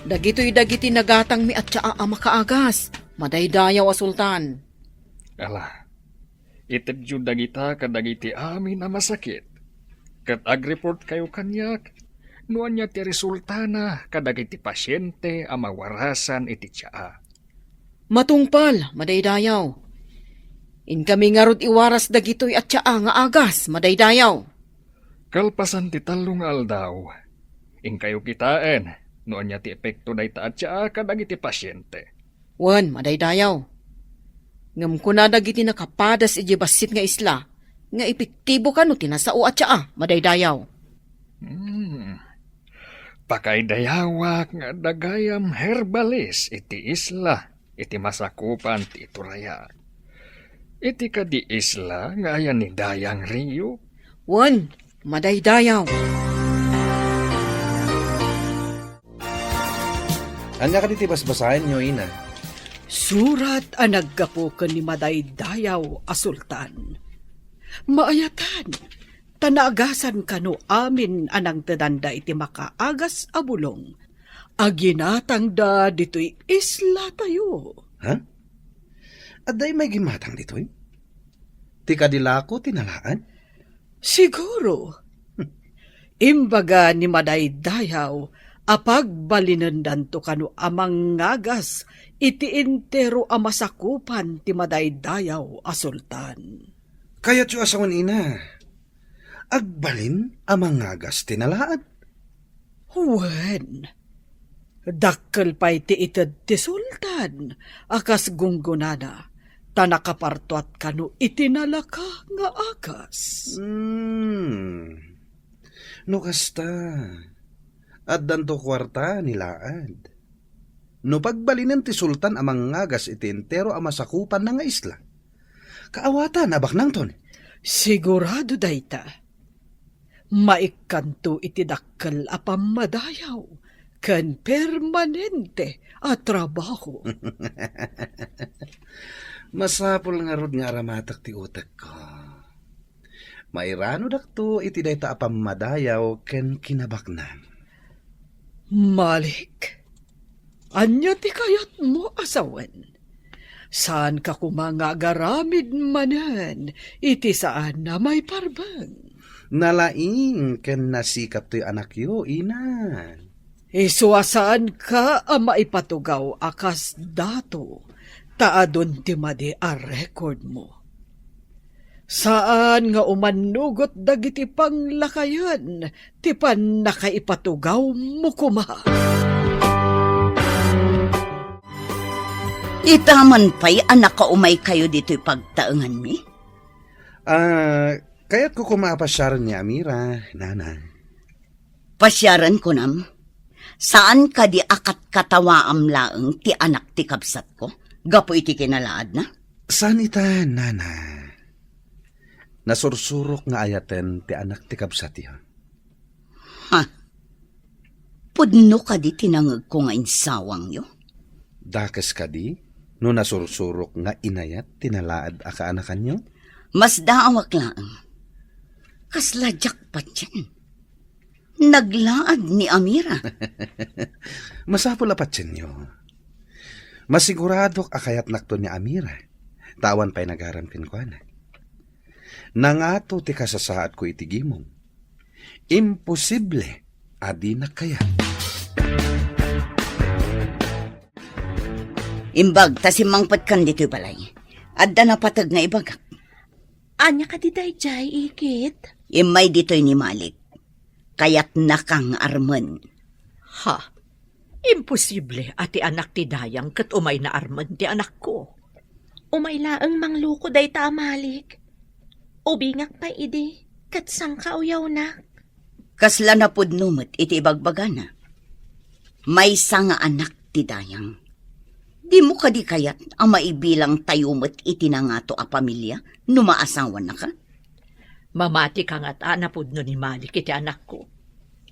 Dagitoy dagiti nagatangmi a tsaa a makaagas, madaydayaw a sultan. Ala, itedyo dagita kadagiti amin a masakit, ket agreportkayo kaniak no ania ti resultana kadagiti pasiente a mawarasan iti tsaa. Matungpal, madaydayaw. Inkami ngarud iwaras dagitoy a tsaa nga agas, madaydayaw. Kalpasan ti tallo nga aldaw, inkayo kitaen no ania ti epekto dayta a tsaa kadagiti pasiente. Wen, madaydayaw. Ngem kuna dagiti nakapadas idiay bassit nga isla nga epektibo kano ti nasao a tsaa, madaydayaw. Hmm. Pakaidayawak nga adda gayam herbalis iti isla iti masakupan ti iturayak. Iti kadi isla nga ayan ni Dayang Rio? Wen, madaydayaw. Ania kadi ti basbasaenyo, ina? Surat a naggapu ken ni Madaydayaw a Sultan. Maayatan, ta naagasan kano amin a nangtedanda iti makaagas a bulong a ginatangda ditoy islatayo. Ha? Adda immay gimmatang ditoy? Ti kadi lako ti nalaad? Siguro. Imbaga ni Madaydayaw a pagbalinendanto kano a mangagas iti entero a masakupan ti Madaydayaw a Sultan. Kayatyo a sawen, ina, agbalin a mangagas ti nalaad? Wen, dakkel pay ti ited ti sultan a kas gunggonana, ta nakapartuat kano iti nalaka nga agas. Hmm. No kasta, addanto kuarta ni laad. No pagbalinen ti sultan a mangagas iti entero a masakupanna nga isla, kaawatan a baknangton. Sigurado dayta. Maikkanto iti dakkel a pammadayaw ken permanente a trabaho. Masapul ngarud nga aramatek ti utekko. Mairanudakto iti dayta a pammadayaw ken kinabaknang. Malik, ania ti kayatmo a sawen? Saanka koma nga agaramid manen iti saan a maiparbeng. Nalaing ken nasikap toy anakyo, ina. Isu a saanka a maipatugaw a kas dato, ta adun ti madi a record mo. Saan nga umannugot dagiti panglakayen ti pannakaipatugaw mo koma. Ita man pay a nakaumaykayo ditoy pagtaenganmi? Ah, kayatko koma a pasiaren ni Amira, nana. Pasiaren kunam? Saan kadi a katkatawaam laeng ti anak ti kabsatko gapu iti kinalaadna? Saan ita, nana. Nasursurok nga ayaten ti anak ti kabsatyo. Ha? Pudno kadi ti nangegko nga insawangyo? Dakes kadi no nasursurok nga inayat ti nalaad a kaanakanyo? Masdaawak laeng. Kasla diak patien. Naglaad ni Amira. Masapul a patienyo. Masiguradok a kayatnakto ni Amira, ta awan pay nagaram kenkuana. Nangato ti kasasaadko iti gimong. Imposible a dinak kayat. Imbag ta simmangpetkan ditoy balay. Adda napateg nga ibagak. Ania kadi daydiay, ikit? Immay ditoy ni Malik. Kayatnaka nga armen. Ha? Imposible a ti anak ti Dayang ket umayna armen ti anakko. Umay laeng mangloko dayta a Malik. Ubingak pay idi ket sangkauyawnak. Kasla napudno met iti ibagbagana. Maysa nga anak ti Dayang. Dimo kadi kayat a maibilang tayo met iti nangato a pamilia no maasawanaka? Mamati ka ngata a napudno ni Malik iti anakko.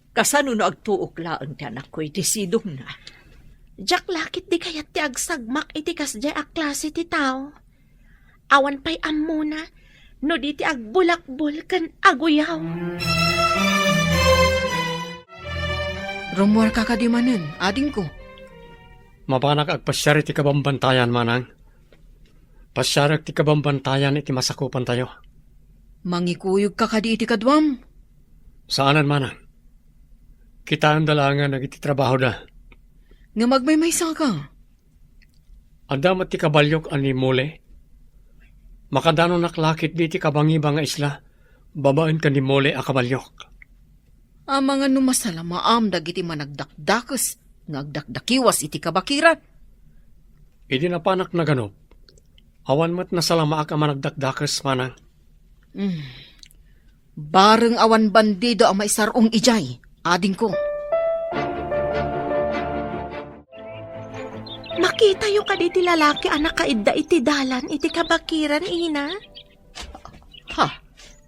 Kasano no agtuok laeng ti anakko iti sidongna? Diak la ketdi kayat ti agsagmak iti kasdiay a klase ti tao. Awan pay ammona no di ti agbulakbol ken aguyaw. Rummuarka kadi manen, adingko? Mapanak agpasiar iti kabambantayan, manang. Pasiarek ti kabambantayan iti masakupantayo. Mangikuyogka kadi iti kaduam? Saanen, manang. Kitaenda laengen dagiti trabahoda. Ngem agmaymaysaka. Adda met ti kabaliok a ni Mole. Makadanonak la ketdi ti kabangiba nga isla babaen ken ni Mole a kabaliok. Amangan no masalamaam dagiti managdakdakes nga agdakdakiwas iti kabakiran. Idi napanak naganop, awan met nasalamaak a managdakdakes, manang. Mm. Bareng awan bandido a maisar-ong idiay, adingko. Makitayo kadi ti lalaki a nakaidda iti dalan iti kabakiran, ina? Ha?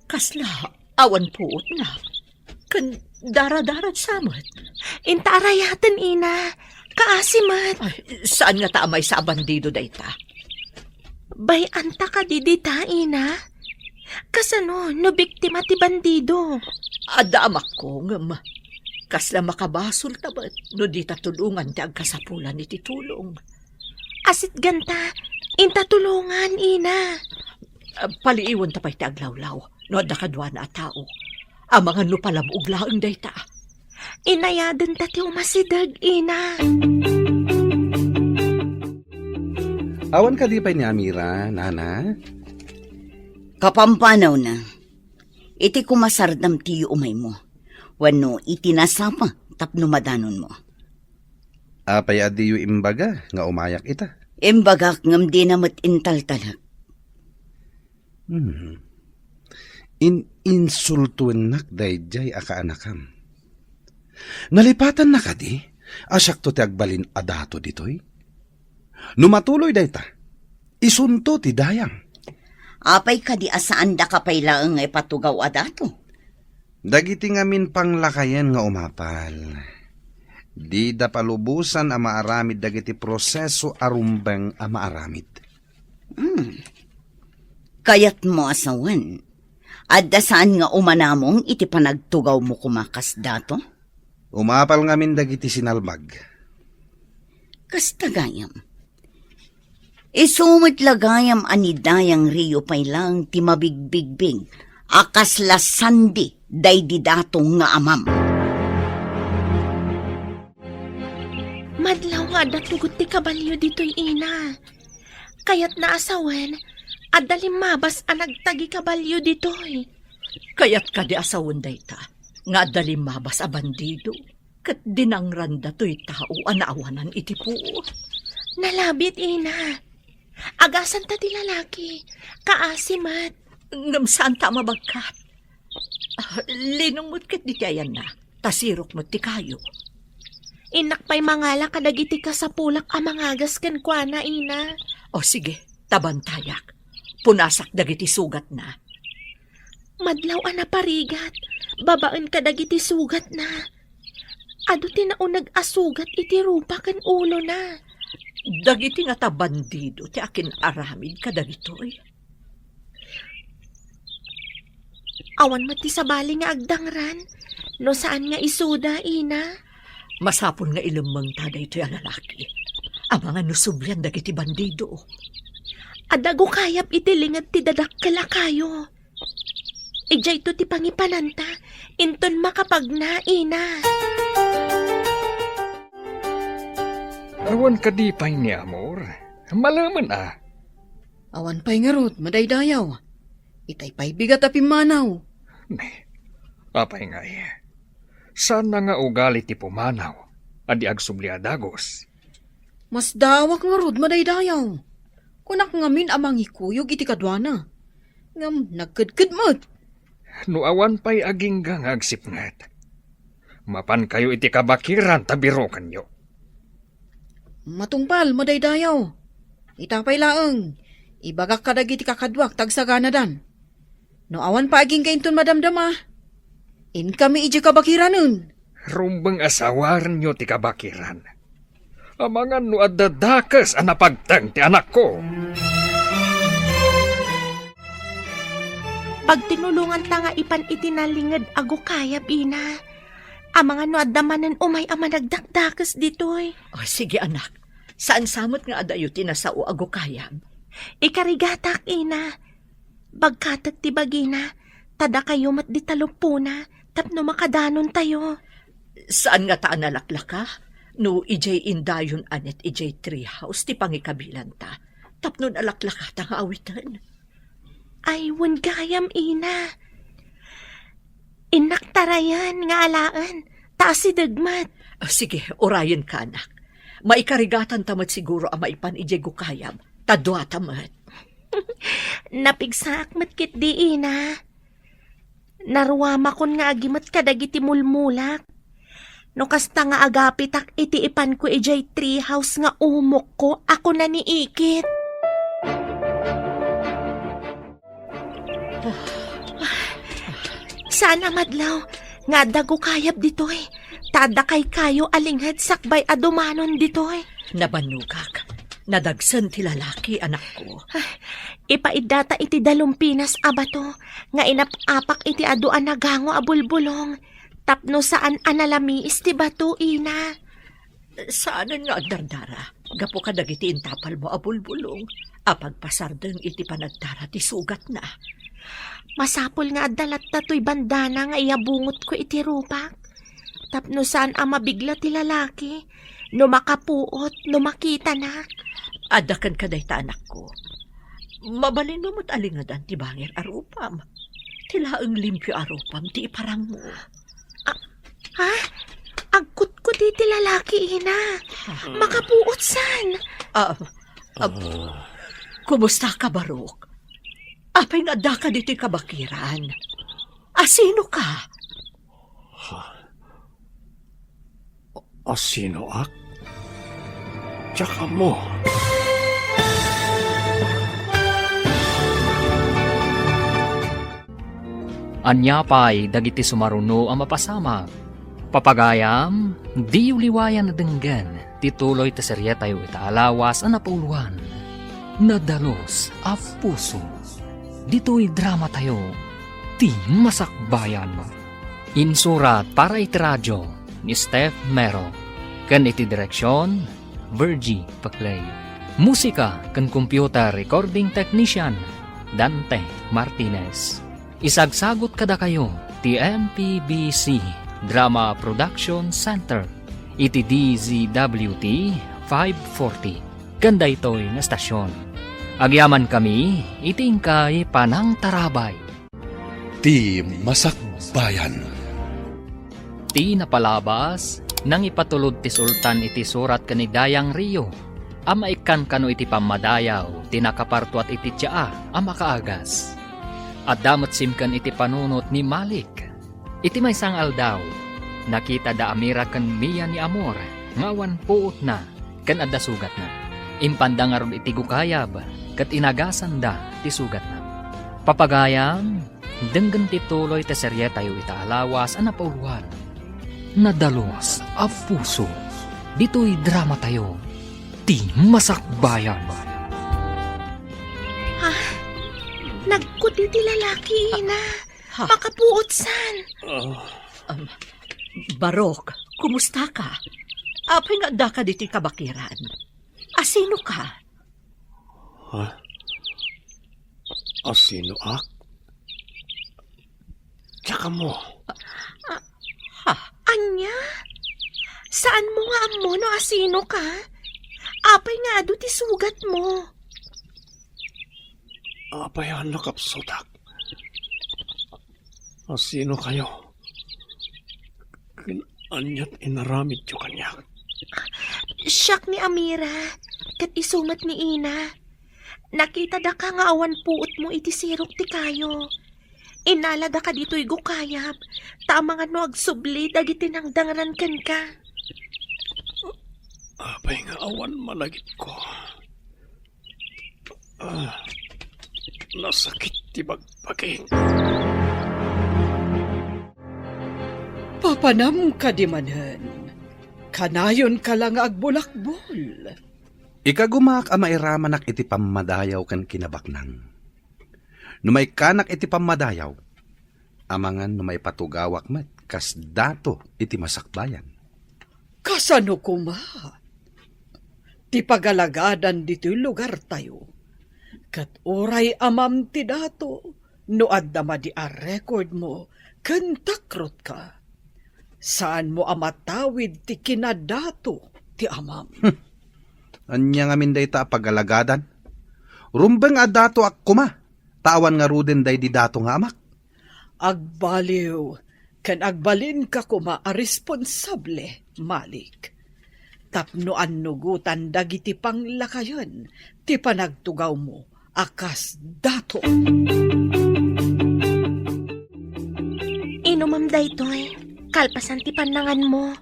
Kasla awan puotna? Ken daradarad sa met? Inta arayaten, ina. Kaasi met. Ay, saan nga ta a maysa a bandido dayta? Bay-anta kadi dita, ina? Kasano no biktima ti bandido? Adda amakko, ngem kasla makabasol ta met no dita tulongan ti agkasapulan iti tulong. Asitganta, inta tulongan, ina. Ah, paliiwenta pay ti aglawlaw no adda kaduana a tao. Amangan no palabog laeng dayta. Inayadenta ti umasideg, ina. Awan kadi pay ni Amira, nana? Kapampanawna, iti kumasardam ti umaymo, wenno iti nasapa tapno madanonmo. Apay a diyo imbaga nga umayak ita? Imbagak ngem dina met intaltalek. Hmm. In-insultuennak daydiay a kaanakam. Nalipatanna kadi a siakto ti agbalin a dato ditoy? No matuloy dayta, isunto ti dayang. Apay kadi a saandaka pay laeng nga ipatugaw a dato? Dagiti ngamin panglakayen nga umapal, dida palubosan a maaramid dagiti proseso a rumbeng a maaramid. Hmm. Kayatmo a sawen, adda saan nga umanamong iti panagtugawmo koma kas dato? Umapal ngamin dagiti sinalbag. Kasta gayam. Isu met la gayam a ni Dayang Rio pay laeng ti mabigbigbing a kasla sandi daydi dato nga amam. Madlaw nga adda tugot ti kabalio ditoy, ina. Kayatna a sawen, adda limmabas a nagtagi kabalio ditoy. Kayat kadi a sawen dayta, nga adda limmabas a bandido, ket dinangranda toy tao a naawanan iti puot? Nalabit, ina. Agasanta ti lalaki, kaasi met. Ngem saanta a mabagkat. Ah, linong met ket diti ayanna, ta sirok met ti kayo. Innak pay mangala kadagiti kasapulak a mangagas kenkuana, ina. O sige, ta bantayak. Punasak dagiti sugatna. Madlaw a naparigat, babaen kadagiti sugatna. Adu ti nauneg a sugat iti rupa ken ulona. Dagiti ngata bandido ti akin-aramid kadagitoy. Awan met ti sabali nga agdangran, no saan nga isuda, ina. Masapul nga ilemmengta daytoy a lalaki. Amangan no sublian dagiti bandido. Adda gukayab iti linged ti dadakkel a kayo. Idiayto ti pangipananta, inton makapagna, ina. Awan kadi pay ni Amor? Malemen a. Awan pay ngarud, madaydayaw. Itay pay bigat a pimmanaw. Ne, apay ngay? Saan na nga ugali ti pumanaw a di agsubli a dagus? Masdaawak ngarud, madaydayaw. Kunak ngamin a mangikuyog iti kaduana. Ngem nagkedked met. No awan pay agingga nga agsipnget, mapankayo iti kabakiran ta birokenyo. Matungpal, madaydayaw. Ita pay laeng, ibagak kadagiti kakaduak ta agsaganadan. No awan pay agingga inton madamdama, inkami idiay kabakiranen. Rumbeng a sawarenyo ti kabakiran. Amangan no adda dakes a napagteng ti anakko. Pagtinulonganta nga ipan iti nalinged a gukayab, ina. Amangan no adda manen umay a managdakdakes ditoy. O, sige, anak. Saan sa met nga adayo ti nasao a gukayab? Ikarigatak, ina. Bagkatek ti bagina, ta dakayo met di taluppona tapno makadanontayo. Saan ngata a nalaklaka? No idiay indayon a net idiay treehouse ti pangikabilanta, tapno nalaklakata nga awiten. Ay, wen gayam, Ina. Innak tarayan nga alaen, ta asideg met. Ah, sige, urayenka, anak. Maikarigatanta met siguro a maipan idiay gukayab, ta duata met. Napigsaak met ketdi, Ina. Naruamakon nga agimet kadagiti mulmulak. No kasta nga agapitak iti ipanko idiay treehouse nga umokko a kuna ni Ikit. Saan a madlaw nga adda gukayab ditoy. Ta adda kaykayo a linged sakbay a dumanon ditoy. Nabannogak. Nadagsen ti lalaki, anakko. Ipaiddata iti dalumpinas a bato nga inap-apak iti adu a nagango a bulbulong tapno saan a nalamiis ti bato, Ina. Saanen nga agdardara gapu kadagiti intapalmo a bulbulong a pagpasardeng iti panagdara ti sugatna. Masapul nga adda latta toy bandana nga iyabungotko iti rupak tapno saan a mabigla ti lalaki no makapuot no makitanak. Adda kenka dayta, anakko. Mabalinmo met a lingedan ti bangir a rupam. Ti laeng limpio a rupam ti iparangmo. Ah, ha? Agkutkuti ti lalaki, Ina. Ha? Makapuot san? Ah, ah, kumusta ka, Barok? Apay nga adda ka ditoy kabakiran? Asino ka? Asinoak? Diak ammo. Ania pay dagiti sumaruno a mapasamak? Papagayam, diyo liwayan a denggen ti tuloy ti serietayo ita a lawas a napauluan, Nadalus a Puso. Ditoy dramatayo, Ti Masakbayan. Insurat para iti radio ni Steph Mero, ken iti direksion, Virgie Paclay. Musika ken computer recording technician, Dante Martinez. Isagsagut kadakayo ti M P B C Drama Production Center iti D Z W T five forty ken daytoy nga estasion. Agyamankami iti inkay panangtarabay. Ti Masakbayan. Ti napalabas, nangipatulod ti sultan iti surat ken ni Dayang Rio a maikkan kano iti pammadayaw ti nakapartuat iti tsaa a makaagas. Adda met simken iti panunot ni Malik. Iti maysa nga aldaw, nakita da Amira ken Mia ni Amor nga awan puotna ken adda sugatna. Impanda ngarud iti gukayab ket inagasanda ti sugatna. Papagayam, denggen ti tuloy ti serietayo ita a lawas a napauluan, Nadalus a Puso. Ditoy dramatayo, Ti Masakbayan. Ah, nagkuti ti lalaki, Ina. Ha? Makapuot san? Ah. Um, Barok, kumusta ka? Apay nga adda ka ditoy kabakiran? Asino ka? Ha? Asinoak? Diak ammo. Ah, ha? Ania? Saanmo nga ammo no asino ka? Apay nga adu ti sugatmo? Apay a nakapsutak? Asino kayo? Ken ania ti inaramidyo kaniak? Siak ni Amira, ket isu met ni Ina. Nakita daka nga awan puotmo iti sirok ti kayo. Innala daka ditoy gukayab, ta amangan no agsubli dagiti nangdangran kenka. Apay nga awan malagipko? Ah, nasakit ti bagbagik. Papanam kadi manen, kanayon ka la nga agbulakbol. Ikagumaak a mairamanak iti pammadayaw ken kinabaknang. No maikkanak iti pammadayaw, amangan no maipatugawak met kas dato iti masakbayan. Kasano koma ti pagalagadan ditoy lugartayo? Ket uray amam ti dato no adda madi a record mo ken takrotka. Saanmo a matawid ti kinadato ti amam. Hmm. Ania ngamin dayta a pagalagadan? Rumbeng a datoak koma, ta awan ngaruden daydi dato nga amak. Agbaliw ken agbalinka koma a responsable, Malik. Tapno annugotan dagiti panglakayen ti panagtugawmo a kas dato. Inumam daytoy, kalpasan ti pannanganmo.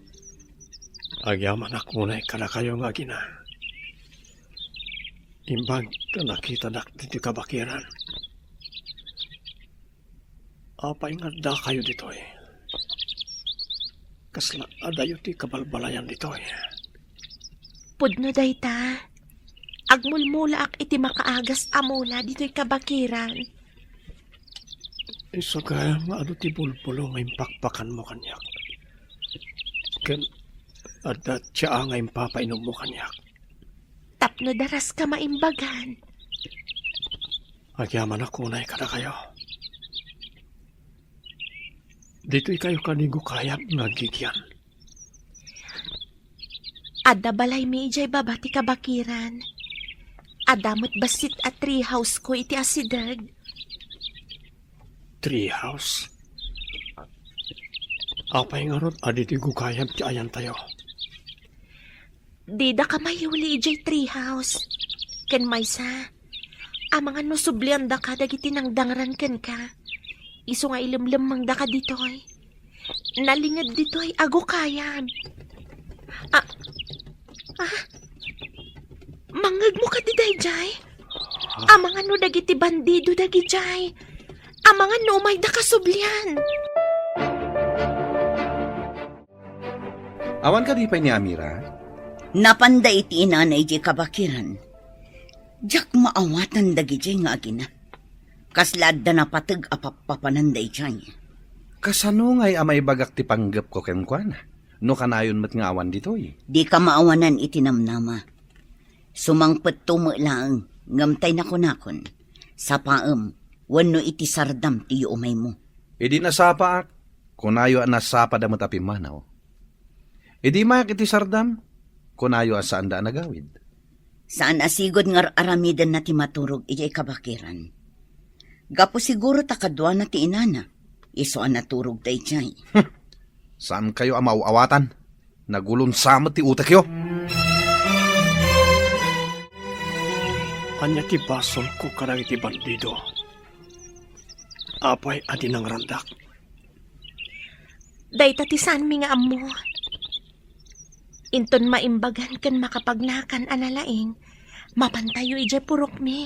Agyamanak unay kadakayo nga agina. Imbag ta nakitanak ditoy kabakiran. Apay nga addakayo ditoy? Kasla adayo ti kabalbalayan ditoy? Pudno dayta. Agmulmulaak iti makaagas a mula ditoy kabakiran. Isu gayam nga adu ti bulbulo nga impakpakanmo kaniak. Ken adda tsaa nga impapainommo kaniak. Tapno daraska maimbagan. Agyamanak unay kadakayo. Ditoy kayo kanigo kayat nga agigian. Adda balaymi idiay baba ti kabakiran. Adda met bassit a tree house ko iti asideg. Tree house? Apay ngarud a ditoy gugayam ti ayantayo? Didaka mayuli idiay tree house. Ken maysa, amangan no subliandaka dagiti nangdangran kenka. Isu nga ilemlemmengdaka ditoy. Nalinged ditoy a gukayam. Ah, ah, mangngegmo kadi daydiay? Amangan no dagiti bandido dagidiay. Amangan no umayda kasublian. Awan kadi pay ni Amira? Napanda iti inana idiay kabakiran. Diak maawatan dagidiay nga agina. Kasla adda napateg a pappapanan daydiay. Kasano ngay a maibagak ti panggepko kenkuana, no kanayon met nga awan ditoy? Dika maawanan iti namnama. Sumangpetto met laeng, ngem tay nakunakon, sapaem, wenno iti sardam ti yuumaymo. Idi nasapaak, kunayo a nasapada met a pimmanaw. Idi mayak iti sardam, kunayo a saanda a nagawid. Saan a sigud nga ar-aramidenna ti maturog idiay kabakiran. Gapu siguro ta kaduana ti inana, isu a naturog daydiay. Hmm. Saankayo a maaw-awatan. Nagulonsa met ti utekyo. Ania ti basolko kadagiti bandido? Apay a dinangrandak? Dayta ti saanmi nga ammo. Inton maimbagan ken makapagnakan a nalaing, mapantayo idiay purokmi.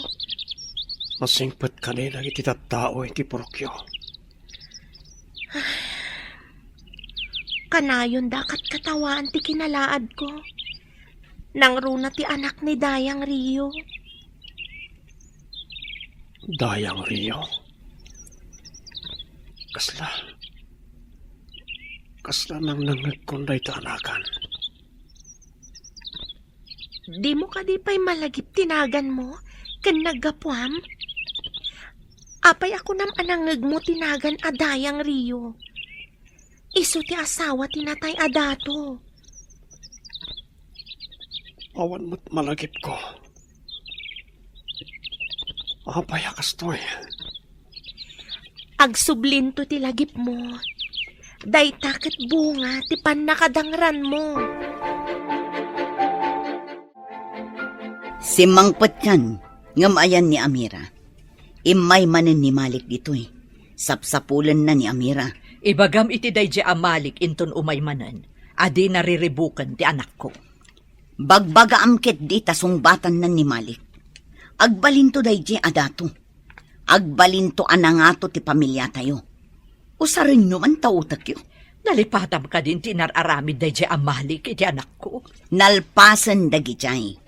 Masingpet kadi dagiti tattao iti purokyo? Kanayon da katkatawaan ti kinalaadko. Nangruna ti anak ni Dayang Rio. Dayang Rio? Kasla, kasla nangnangngegkon dayta anakan. Dimo kadi pay malagip ti naganmo ken naggapuam? Apay a kunam a nangngegmo ti nagan a Dayang Rio? Isu ti asawa ti natay a dato. Awan met malagipko. Apay a kastoy? Agsublinto ti lagipmo. Dayta ket bunga ti pannakadangranmo. Simmangpetkan, ngem ayan ni Amira. Immay manen ni Malik ditoy. Sapsapulenna ni Amira. Ibagam iti daydiay a Malik inton umay manen a di nariribuken ti anakko. Bagbagaam ketdi ta sungbatanna ni Malik. Agbalinto daydiay a dato. Agbalinto a nangato ti pamiliatayo. Usarenyo man ta utekyo. Nalipatam kadin ti inar-aramid daydiay a Malik iti anakko? Nalpasen dagidiay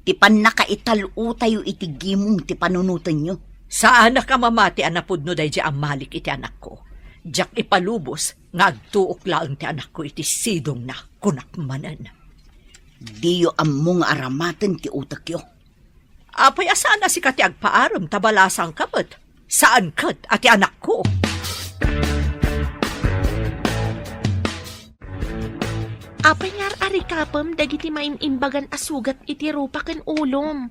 ti pannakaital-otayo iti gimong ti panunotenyo. Saanak a mamati a napudno daydiay a Malik iti anakko. Diak ipalubos nga agtuok laeng ti anakko iti sidongna, kunak manen. Diyo ammo nga aramaten ti utekyo. Apay a saan a sika ti agpaarem ta balasangka met? Saan ket a ti anakko? Apay nga ar-arikapem dagiti maim-imbagan a sugat iti rupa ken ulom?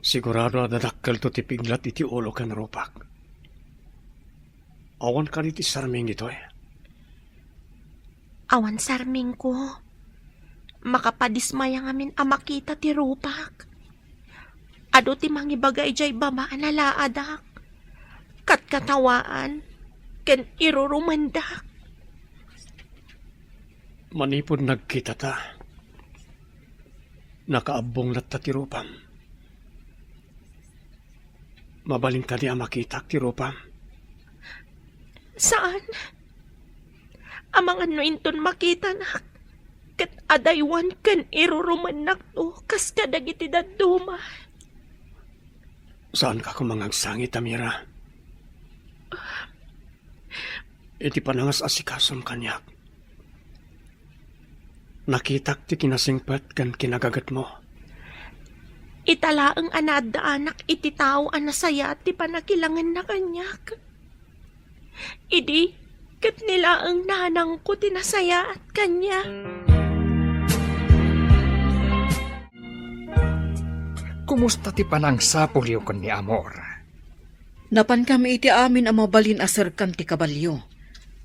Sigurado a dadakkelto ti piglat iti ulo ken rupak. Awan kadi ti sarming itoy? Awan sarmingko. Makapadismaya ngamin a makita ti rupak. Adu ti mangibaga idiay baba a nalaadak, katkatawaan, ken irurumendak. Manipud nagkitata, nakaabbong latta ti rupam. Mabalin kadi a makitak ti rupam? Saan. Amangan no inton makitanak, ket adaywan ken irurumennakto kas kadagiti dadduma. Saanka koma nga agsangit, Amira. Iti panangas-asikasom kaniak, nakitak ti kinasingpet ken kinagagetmo. Ita laeng a naaddaanak iti tao a nasayaat ti pannakilangenna kaniak. Idi ket ni laeng nanangko ti nasayaat kaniak. Kumusta ti panangsapulyo ken ni Amor? Napankami iti amin a mabalin a serkan ti kabalio.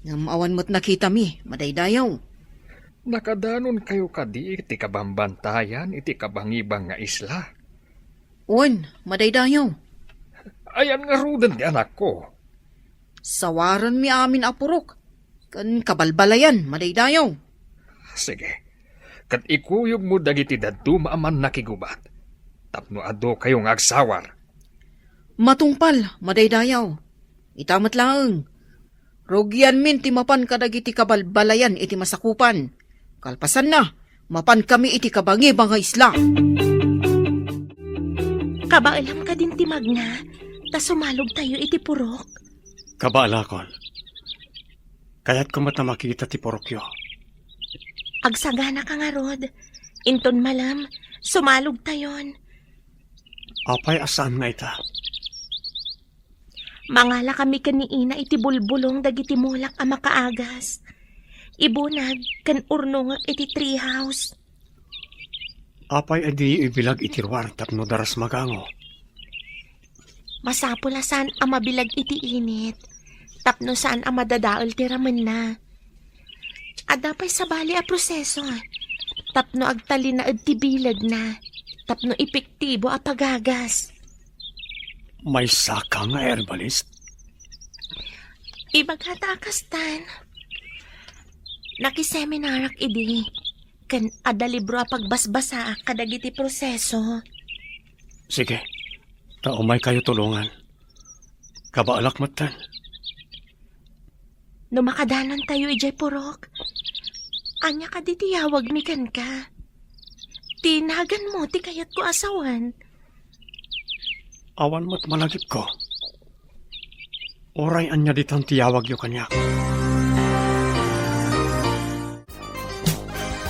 Ngem awan met nakitami, madaydayaw. Nakadanonkayo kadi iti kabambantayan iti kabangibang nga isla? Wen, madaydayaw. Ayan ngaruden ti anakko? Sawaranmi amin a purok, ken kabalbalayan, madaydayaw. Sige, ket ikuyogmo dagiti dadduma a mannakigubat, tapno adukayo nga agsawar. Matungpal, madaydayaw. Ita met laeng. Rugianmin ti mapan kadagiti kabalbalayan iti masakupan. Kalpasanna, mapankami iti kabangibang nga isla. Kabaelam kadin ti magna, ta sumalogtayo iti purok. Kabaelakon. Kayatko met a makita ti purokyo. Agsaganaka ngarud. Inton malem, sumalogtayon. Apay a saan nga ita? Mangalakami ken ni Ina iti bulbulong dagiti mulak a makaagas. Ibunag ken urnongek iti treehouse. Apay a diyo ibilag iti ruar tapno daras magango? Masapul a saan a mabilag iti init, tapno saan a madadael ti ramenna. Adda pay sabali a proseso, tapno agtalinaed ti bilegna, tapno epektibo a pagagas. Maysaka nga herbalist? Ibagata a kastan. Nakiseminarak idi, ken adda libro a pagbasbasaak kadagiti proseso. Sige, ta umaykayo tulongan. Kabaelak metten. No makadanontayo idiay purok, ania kadi ti yawagmi kenka? Ti naganmo ti kayatko a sawen. Awan met malagipko. Uray ania ditan ti yawagyo kaniak.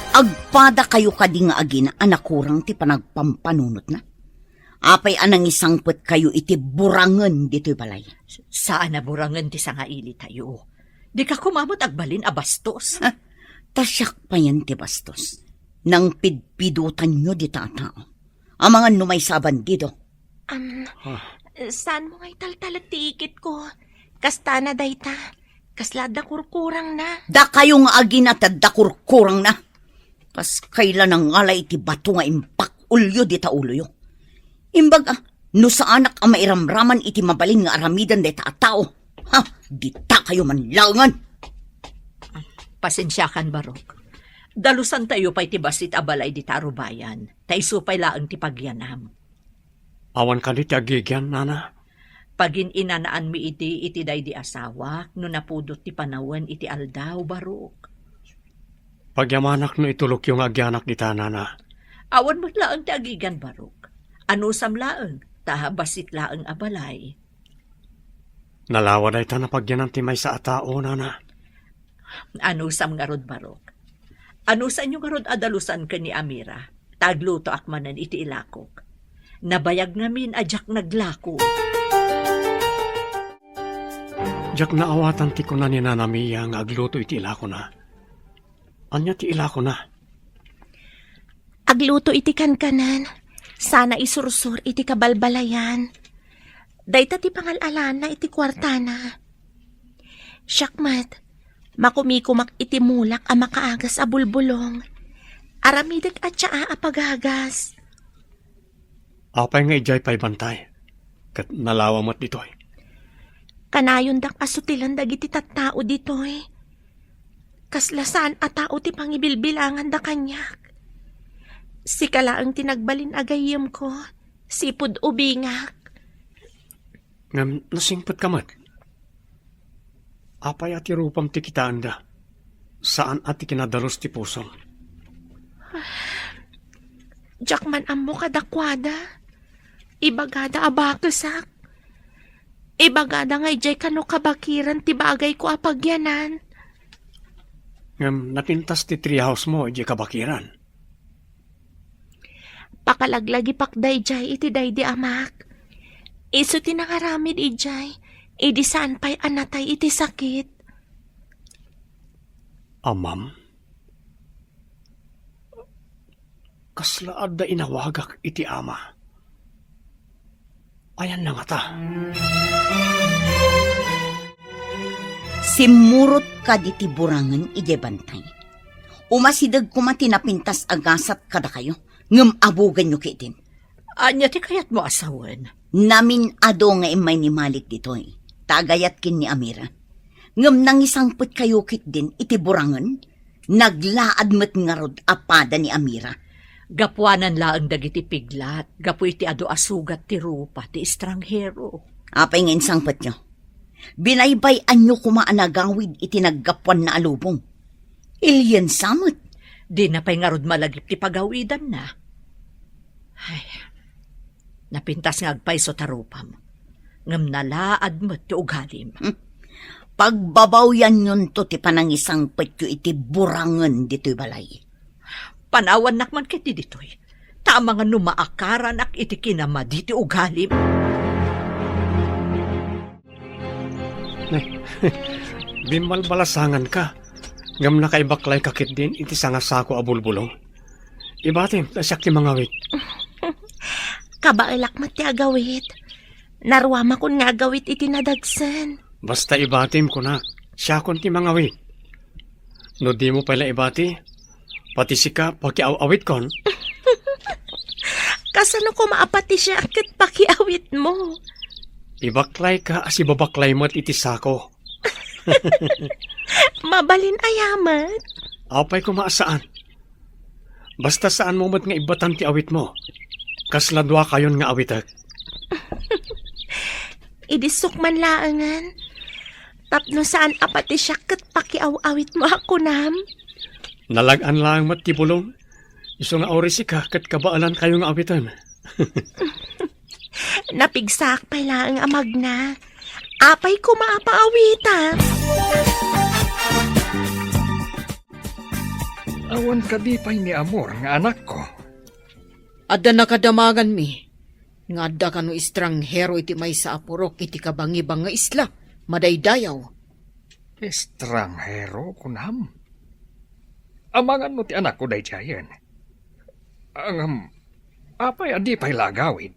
Agpadakayo kadi nga agina a nakurang ti panagpampanunotna? Apay a nangisangpetkayo iti burangen ditoy balay? Saan a burangen ti sangailitayo. Dika koma met agbalin a bastos. Ha? Ta siak payen ti bastos. Nangpidpidotanyo dita a tao. Amangan no maysa a bandido. Am, Ah. Saanmo nga italtalek ti ikitko? Kastana dayta. Kasla adda kurkurangna. Dakayo nga agina ti adda kurkurangna. Kas kayla nangalay iti bato nga impakulyo dita uloyo. Imbag a, no saanak a mairamraman iti mabalin nga aramiden dayta a tao, ha, ditakayo man laengen. Pasensiakan, Barok. Dalusantayo pay ti bassit a balay dita a rubayan, ta isu pay laeng ti pagyanam. Awan kadi ti agigian, nana? Pagin-inanaanmi idi iti daydi asawak no napudot ti panawen iti aldaw, Barok. Pagyamanak no itulokyo nga agyanak ita, nana. Awan met laeng ti agigian, Barok. Anusam laeng, ta bassit laeng a balay. Nalawa dayta napagyanan ti maysa a tao, nana. Anusam ngarud, Barok. Anusanyo ngarud a dalusan ken ni Amira, ta aglutoak manen iti ilakok. Nabayag ngamin a diak naglako. Diak naawatan ti kuna ni Nana Mia nga agluto iti ilakona. Ania ti ilakona? Agluto iti kankanan, sana isursor iti kabalbalayan. Dayta ti pangal-alana iti kuartana. Siak met, makumikumak iti mulak a makaagas a bulbulong. Aramidek a tsaa a pagagas. Apay nga idiay pay bantay, ket nalawa met ditoy? Kanayondak a sutilen dagiti tattao ditoy. Kasla saan a tao ti pangibilbilanganda kaniak. Sika laeng ti nagbalin a gayyemko, sipud ubingak. Ngem nasingpetka met. Apay a ti rupam ti kitaenda? Saan a ti kinadalus ti pusom? Diak man ammo kadakuada. Ibagada a bakesak. Ibagada nga idiay kano kabakiran ti bagayko a pagyanan. Ngem napintas ti treehouse mo idiay kabakiran. Pakalaglagipak daydiay iti daydi amak. Isu ti nangaramid idiay, idi saan pay a natay iti sakit. Amam? Kasla adda inawagak iti ama. Ayanna ngata? Simmurot kaditi burangen idiay bantay. Umasideg koma ti napintas a gasat kadakayo, ngem abugenyo ketdin. Ania ti kayatmo a sawen? Namin-adu nga immay ni Malik ditoy, ta agayat ken ni Amira. Ngem nangisangpetkayo ketdin iti burangen? Naglaad met ngarud a pada ni Amira. Gapuanan laeng dagiti piglat, gapu iti adu a sugat ti rupa ti estranghero. Apay nga insangpetyo? Binaybay-anyo koma a nagawid iti naggapuanna a lubong. Iliensa met. Dina pay ngarud malagip ti pagawidanna. Ay, napintas nga agpayso ta rupam, ngem nalaad met ti ugalim. Hmm. Pagbabawyanyonto ti panangisangpetyo iti burangen ditoy balay. Panawannak man ketdi ditoy, ta amangan no maakaranak iti kinamadi ti ugalim. Bimbalbalasanganka, ngem nakaibaklayka ketdin iti sangasako a bulbulong. Ibatim ta siak ti mangawit. Kabaelak met ti agawit. Naruamakon nga agawit iti nadagsen. Basta ibatim, kunak, siakon ti mangawit. No dimo pay la ibati, pati sika pakiaw-awitkon. Kasano koma a pati siak ket pakiawitmo? Ibaklayka a sibabaklay met iti sako. Mabalin aya met? Apay koma a saan? Basta saanmo met nga ibbatan ti awitmo. Kasla duakayon nga awitek. Idi sukman laengen, tapno saan a pati siak ket pakiaw-awitmo a kunam. Nalag-an laeng met ti bulong. Isu nga uray sika ket kabaelankayo nga awiten. Napigsaak pay laeng a magna. Apay koma a paawitam? Awan kadi pay ni Amor nga anakko? Adda nakadamanganmi nga adda kano estranghero iti maysa a purok iti kabangibang nga isla, madaydayaw. Estranghero, kunam? Amangan no ti anakko daydiayen? Ngem, apay a di pay la agawid?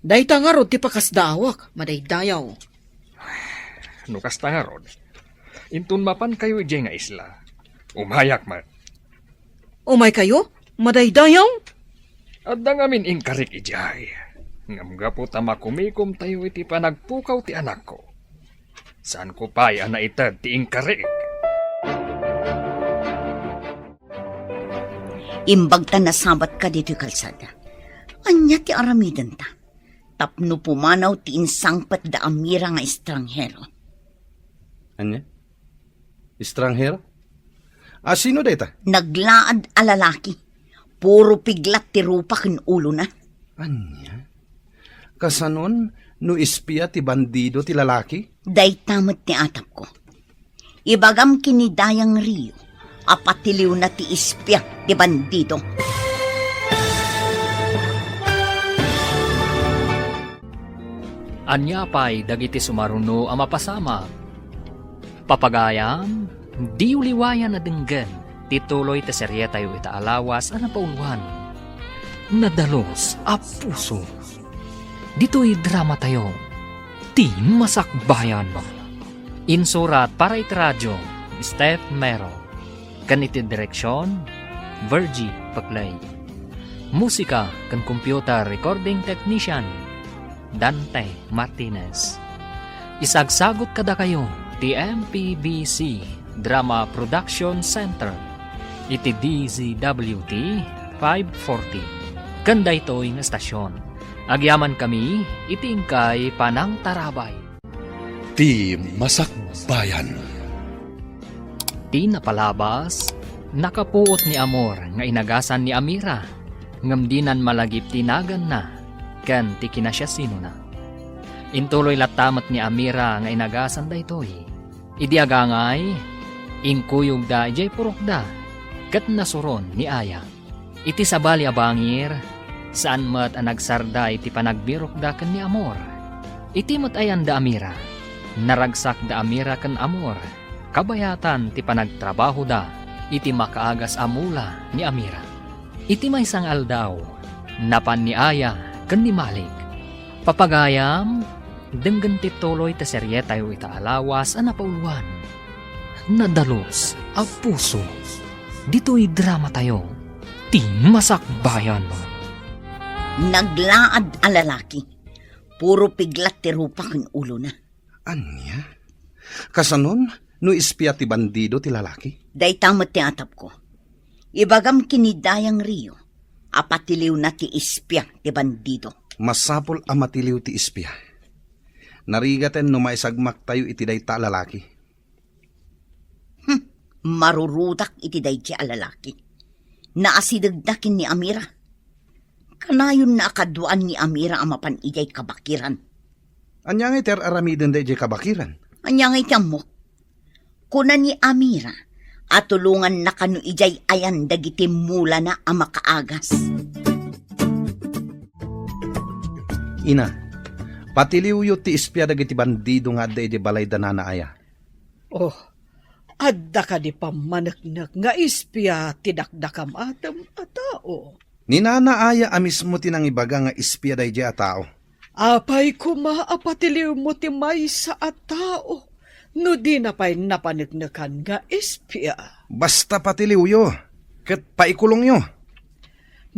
Dayta ngarud ti pakasdaawak, madaydayaw. No kasta ngarud, inton mapankayo idiay nga isla, umayak met. Umaykayo, madaydayaw? Adda ngamin inkarik idiay. Ngem gapu ta makumikomtayo iti panagpukaw ti anakko, saanko pay a naited ti inkarik. Imbag ta nasabat kaditoy kalsada. Ania ti aramidenta? Tapno pumanaw ti insangpet da Amira nga estranghero. Ania? Estranghero? A, sino dayta? Naglaad a lalaki. Puro piglat ti rupa ken ulona. Ania? Kasanon no espia ti bandido ti lalaki? Dayta met ti atapko. Ibagam ken ni Dayang Rio a patiliwna ti espia ti bandido. Ania pay dagiti sumaruno a mapasamak? Papagayam, diyo liwayan a denggen Ti tuloy ti serietayo ita a lawas a napauluan, Nadalus a Puso. Ditoy dramatayo, Ti Masakbayan. Insurat para iti radio, Steph Mero. Ken iti direksion, Virgie Paclay. Musika ken computer recording technician, Dante Martinez. Isagsagut kadakayo ti M P B C Drama Production Center iti D Z W T five forty. Ken daytoy nga estasion, agyamankami iti inkay panangtarabay. Ti Masakbayan. Ti napalabas, nakapuot ni Amor nga inagasan ni Amira, ngem dinan malagip ti naganna ken ti kinasiasinona. Intuloy latta met ni Amira nga inagasan daytoy. Idi agangay, inkuyogda idiay purokda ket nasuron ni Aya. Iti sabali a bangir, saan met a nagsarda iti panagbirokda ken ni Amor. Iti met ayan da Amira, naragsak da Amira ken Amor, kabayatan ti panagtrabahoda iti makaagas a mula ni Amira. Iti maysa nga aldaw, napan ni Aya ken ni Malik. Papagayam, denggen ti tuloy ti serietayo ita a lawas a napauluan, Nadalus a Puso. Ditoy dramatayo, Ti Masakbayan. Naglaad a lalaki. Puro piglat ti rupa ken ulona. Ania? Kasanon no espia ti bandido ti lalaki? Dayta met ti atapko. Ibagam ken ni Dayang Rio a patiliwna ti espia ti bandido. Masapul a matiliw ti espia. Narigaten no maisagmaktayo iti dayta a lalaki. Hmm, marurudak iti daydiay a lalaki. Naasidegda ken ni Amira. Kanayonna a kaduaan ni Amira a mapan idiay kabakiran. Ania ngay ti ar-aramidenda idiay kabakiran? Ania ngay ti ammok? Kuna ni Amira a tulonganna kano idiay ayan dagiti mulana a makaagas. Ina, patiliwyo ti espia dagiti bandido nga adda idiay balay da Nana Aya. Oh, adda kadi pammaneknek nga espia ti dakdakamatem a tao? Ni Nana Aya a mismo ti nangibaga nga espia daydiay a tao. Apay koma a patiliwmo ti maysa a tao no dina pay napaneknekan nga espia? Basta patiliwyo, ket paikulongyo.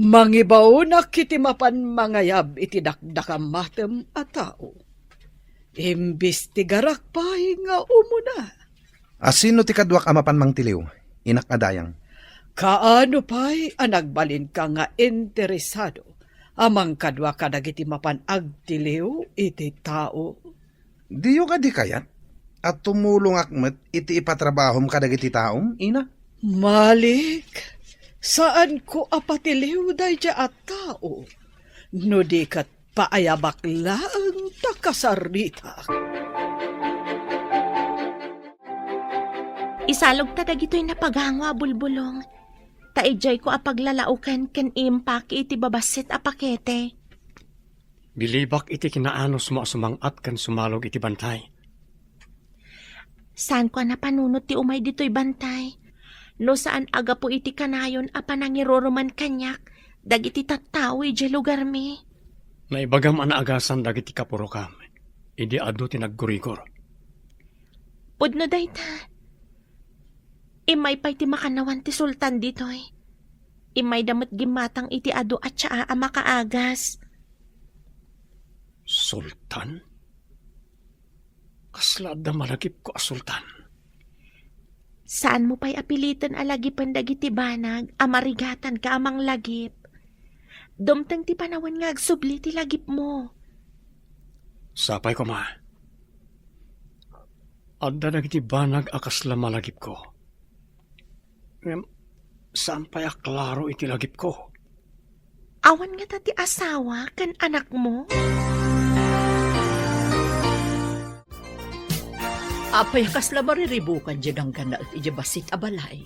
Mangibaonak iti mapan mangayab iti dakdakamatem a tao. Imbestigarak pay nga umuna. A sino ti kaduak a mapan mangtiliw, inak a dayang? Kaano pay a nagbalinka nga interesado a mangkadua kadagiti mapan agtiliw iti tao? Diyo kadi kayat a tumulongak met iti ipatrabahom kadagiti taom, ina? Malik, saanko a patiliw daydiay a tao no di ket paayabak laeng ta kasaritak. Isalogta dagitoy napagango a bulbulong, ta idiayko a paglalaoken ken impaki iti babassit a pakete. Bilibak iti kinaanusmo a sumang-at ken sumalog iti bantay. Saanko a napanunot ti umay ditoy bantay, no saan a gapu iti kanayon a panangiruruman kaniak dagiti tattao idiay lugarmi. Naibagam a naagasan dagiti kapurokam idi adu ti naggurigor. Pudno dayta. Immay pay ti makannawan ti sultan ditoy. Immayda met gimmatang iti adu a tsaa a makaagas. Sultan? Kasla adda malagipko a sultan? Saanmo pay a piliten a lagipen dagiti banag a marigatanka a manglagip. Dumteng ti panawen nga agsubli ti lagipmo. Sapay koma. Adda dagiti banag a kasla malagipko. Ngem, saan pay a klaro iti lagipko. Awan ngata ti asawa ken anakmo? Apay a kasla mariribukan diay dangganaek idiay bassit a balay?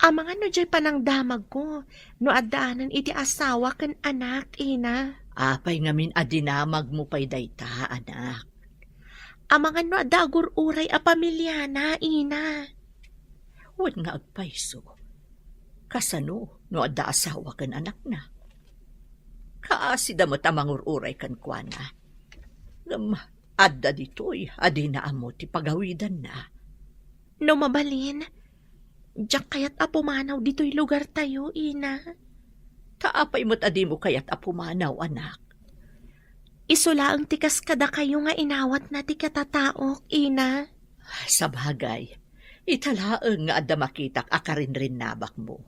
Amangan no diay panangdamagko, no addaanan iti asawa ken anak, ina. Apay ngamin a dinamagmo pay dayta, anak? Amangan no adda agur-uray a pamiliana, ina. Wen nga agpayso, Kasano no adda asawa ken anakna? Kaasida met a mangur-uray kenkuana. Ngem adda ditoy a dina ammo ti pagawidanna. No mabalin, diak kayat a pumanaw ditoy lugartayo, ina. Ta apay met a dimo kayat a pumanaw, anak? Isu laeng ti kas kadakayo nga inawatna ti katataok, ina. Sabagay, ita laeng nga adda makitak a karinrinnabakmo.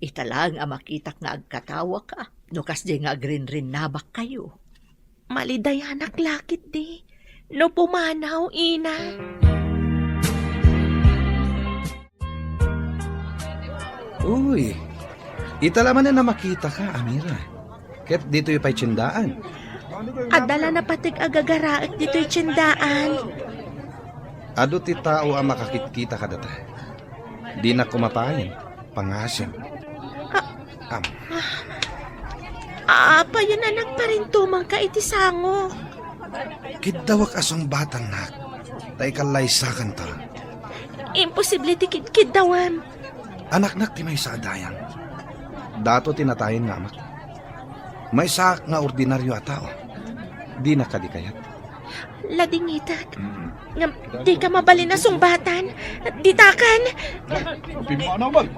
Ita laeng a makitak nga agkatawaka no kasdiay nga agrinrinnabakkayo. Malidayanak la ketdi no pumanaw, ina. Uy, ita la manen a makitaka, Amira. Ket ditoy pay tiendaan. Adda la napateg a gagaraek ditoy tiendaan. Adu ti tao a makakitkita kadata. Dinak koma pay pangasem. Ah. Am. Apayen a nagparintumangka iti sango? Kiddawak a sungbatannak, ta ikallaysakanto. Imposible ti kidkiddawem. Anaknak ti maysa a dayang. Dato ti natayen nga amak. Maysaak nga ordinario a tao. Dinak kadi kayat. Ladingitek. Mm. Ngem dika mabalin a sungbatan. Ditaken. Pimmanaw man.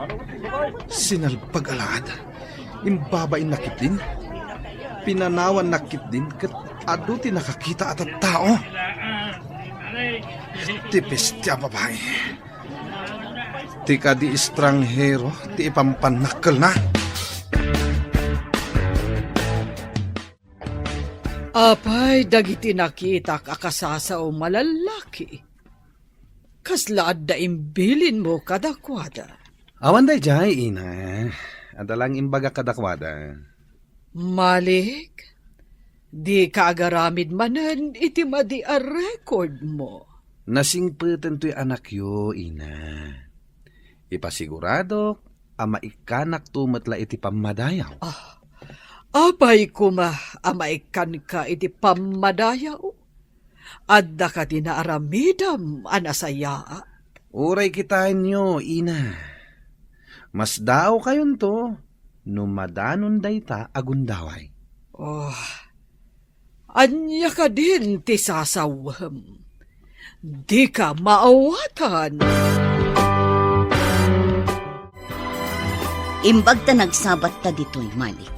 Sinalbag a laad. Imbabainnak ketdin. Pinanawannak ketdin ket adu ti nakakita a tattao. Ti peste a babai. Ti kadi estranghero ti ipampannakkelna. Apay dagiti nakitak a kasasaom a lallaki? Kasla adda imbilinmo kadakuada? Awan daydiay, ina. Adda lang imbagak kadakuada. Malik, dika agaramid manen iti madi a recordmo. Nasingpeten toy anakyo, ina. Ipasiguradok a maikkanakto met la iti pammadayaw. Ah, apay koma a maikkanka iti pammadayaw? Adda kadi naaramidem a nasayaat? Uray kitaenyo, ina. Masdaawkayonto no madanon dayta a gundaway. Oh, ania kadin ti sasawem? Dika maawatan. Imbag ta nagsabatta ditoy, Malik.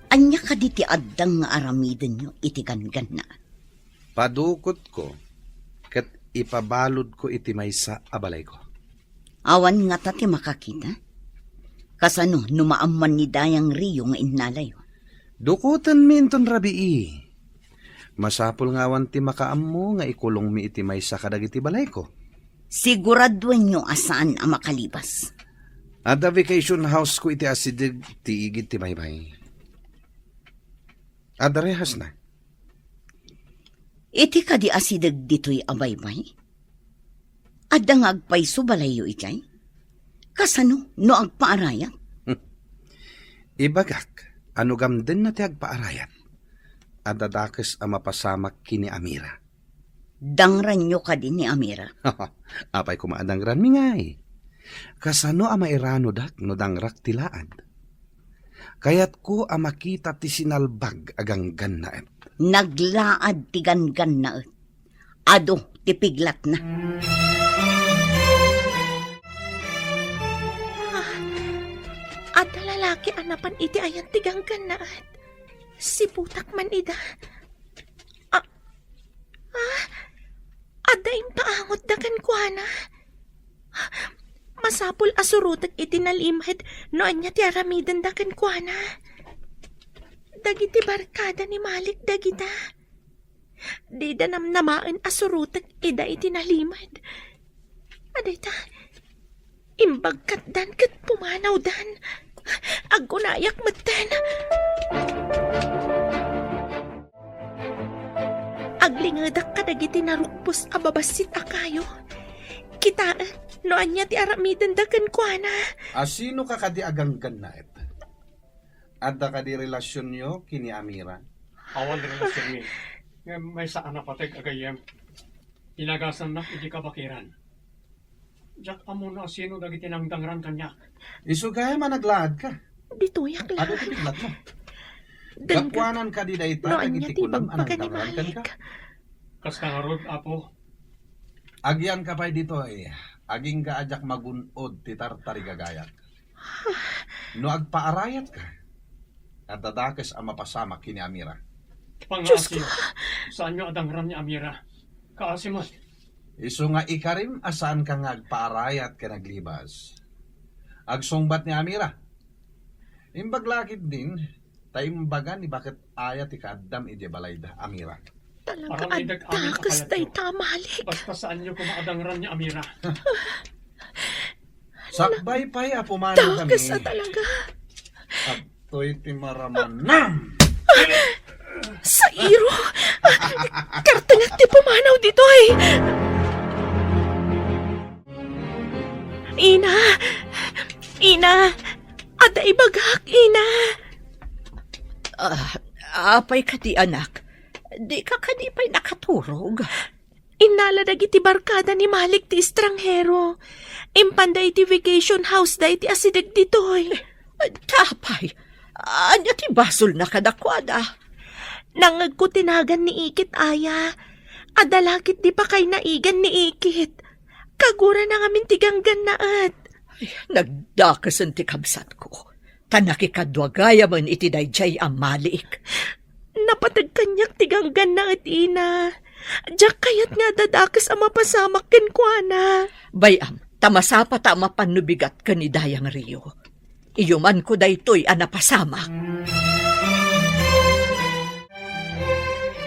Ania kadi ti addang nga aramidenyo iti gangganna? Padukotko ket ipabaludko iti maysa a balayko. Awan ngata ti makakita? Kasano no maamman ni Dayang Rio nga innalayo? Dukotenmi inton rabii. Masapul nga awan ti makaammo nga ikulongmi iti maysa kadagiti balayko. Siguraduenyo a saan a makalibas. Adda vacation house ko iti asideg ti igid ti baybay. Adda rehasna. Iti kadi asideg ditoy a baybay? Adda nga agpayso balayyo idiay? Kasano no agpaarayat? Ibagak a no gamdenna ti agpaarayat, adda dakes a mapasamak ken ni Amira. Dangranyo kadi ni Amira? Apay koma a dangranmi ngay? Kasano a mairanodak no dangrak ti laad? Kayatko a makita ti sinalbag a ganggannaet. Naglaad ti ganggannaet. Adu ti piglatna. Ah, adda lalaki a napan iti ayan ti ganggannaet. Siputak man ida. Ah, ah, adda impaangotda kenkuana. Masapul a surotek iti nalimed no ania ti aramidenda kenkuana. Dagiti barkada ni Malik dagita. Dida namnamaen a surotek ida iti nalimed. Adayta, imbagkatdan ket pumanawdan. Agkunayak metten. Aglingedak kadagiti narukpos a babassit a kayo. Kitaek no ania ti aramidenda kenkuana. Asino ka kadi a ganggannaet? Adda kadi relasionyo ken ni Amira? Awan relasionmi. Ngem maysa a napateg a gayyem. Inagasannak iti kabakiran. Diak ammo no asino dagiti nangdangran kaniak. Isu gayam a naglaadka. Ditoyak laeng. Adu ti piglatmo? Dengngeg. Gapuanan kadi dayta no ania dagiti ti kunam a ibagbaga ni nangdangran kenka? Malik. Kasta ngarud, Apo. Agianka pay ditoy, agingga a diak magun-od ti tartarigagayak. No agpaarayatka, adda dakes a mapasamak ken ni Amira. Dios ko! Pangngaasim, saanyo a dangran ni Amira. Kaasi met. Isu nga ikarim a saanka nga agpaarayat ken aglibas. Agsungbat ni Amira. Imbag la ketdin, ta imbagan ni baket aya ti kaaddam idiay balayda, Amira. Talaga, aramidek amin a dakes kayatyo. Dayta, Malik. Basta saanyo koma a dangran ni Amira. Sakbay pay a pumanawkami. Dakes a talaga. Adtoy ti maramanam. Sairo! Kartengek ti pumanaw ditoy! Ina! Ina! Adda ibagak, Ina! Ah, apay kadi, anak? Dika kadi pay nakaturog? Innala dagiti barkada ni Malik ti estranghero. Impanda iti vacation house da iti asideg ditoy. Ay, tapay, ania ti basolna kadakuada? Nangngegko ti nagan ni Ikit aya. Adda la ketdi pakainaigan ni Ikit. Kagurana ngamin ti ganggannaet. Ay, nagdakesen ti kabsatko. Ta nakikadua gayamen iti daydiay a Malik. Napateg kaniak ti ganggannaet, Ina. Diak kayat nga adda dakes a mapasamak kenkuana. Bay-am, ta masapata a mapan no bigat ken ni Dayang Rio. Iyumanko daytoy a napasamak.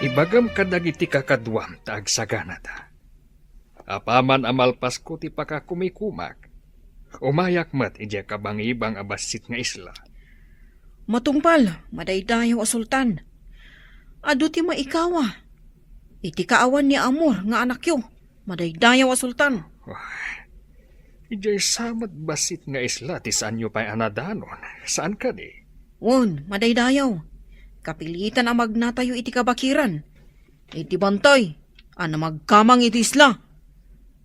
Ibagam kadagiti kakaduam ta agsaganata. Apaman a malpasko ti pakakumikumak, umayak met idiay kabangibang a bassit nga isla. Matungpal, madaydayaw a sultan. Adu ti maikawa. Iti kaawan ni Amor nga anakyo, madaydayaw a sultan. Wah, idiay sa met bassit nga isla ti saanyo pay a nadanon, saan kadi? Wen, madaydayaw. Kapilitan a magnatayo iti kabakiran. Iti bantay a namagkamang iti isla.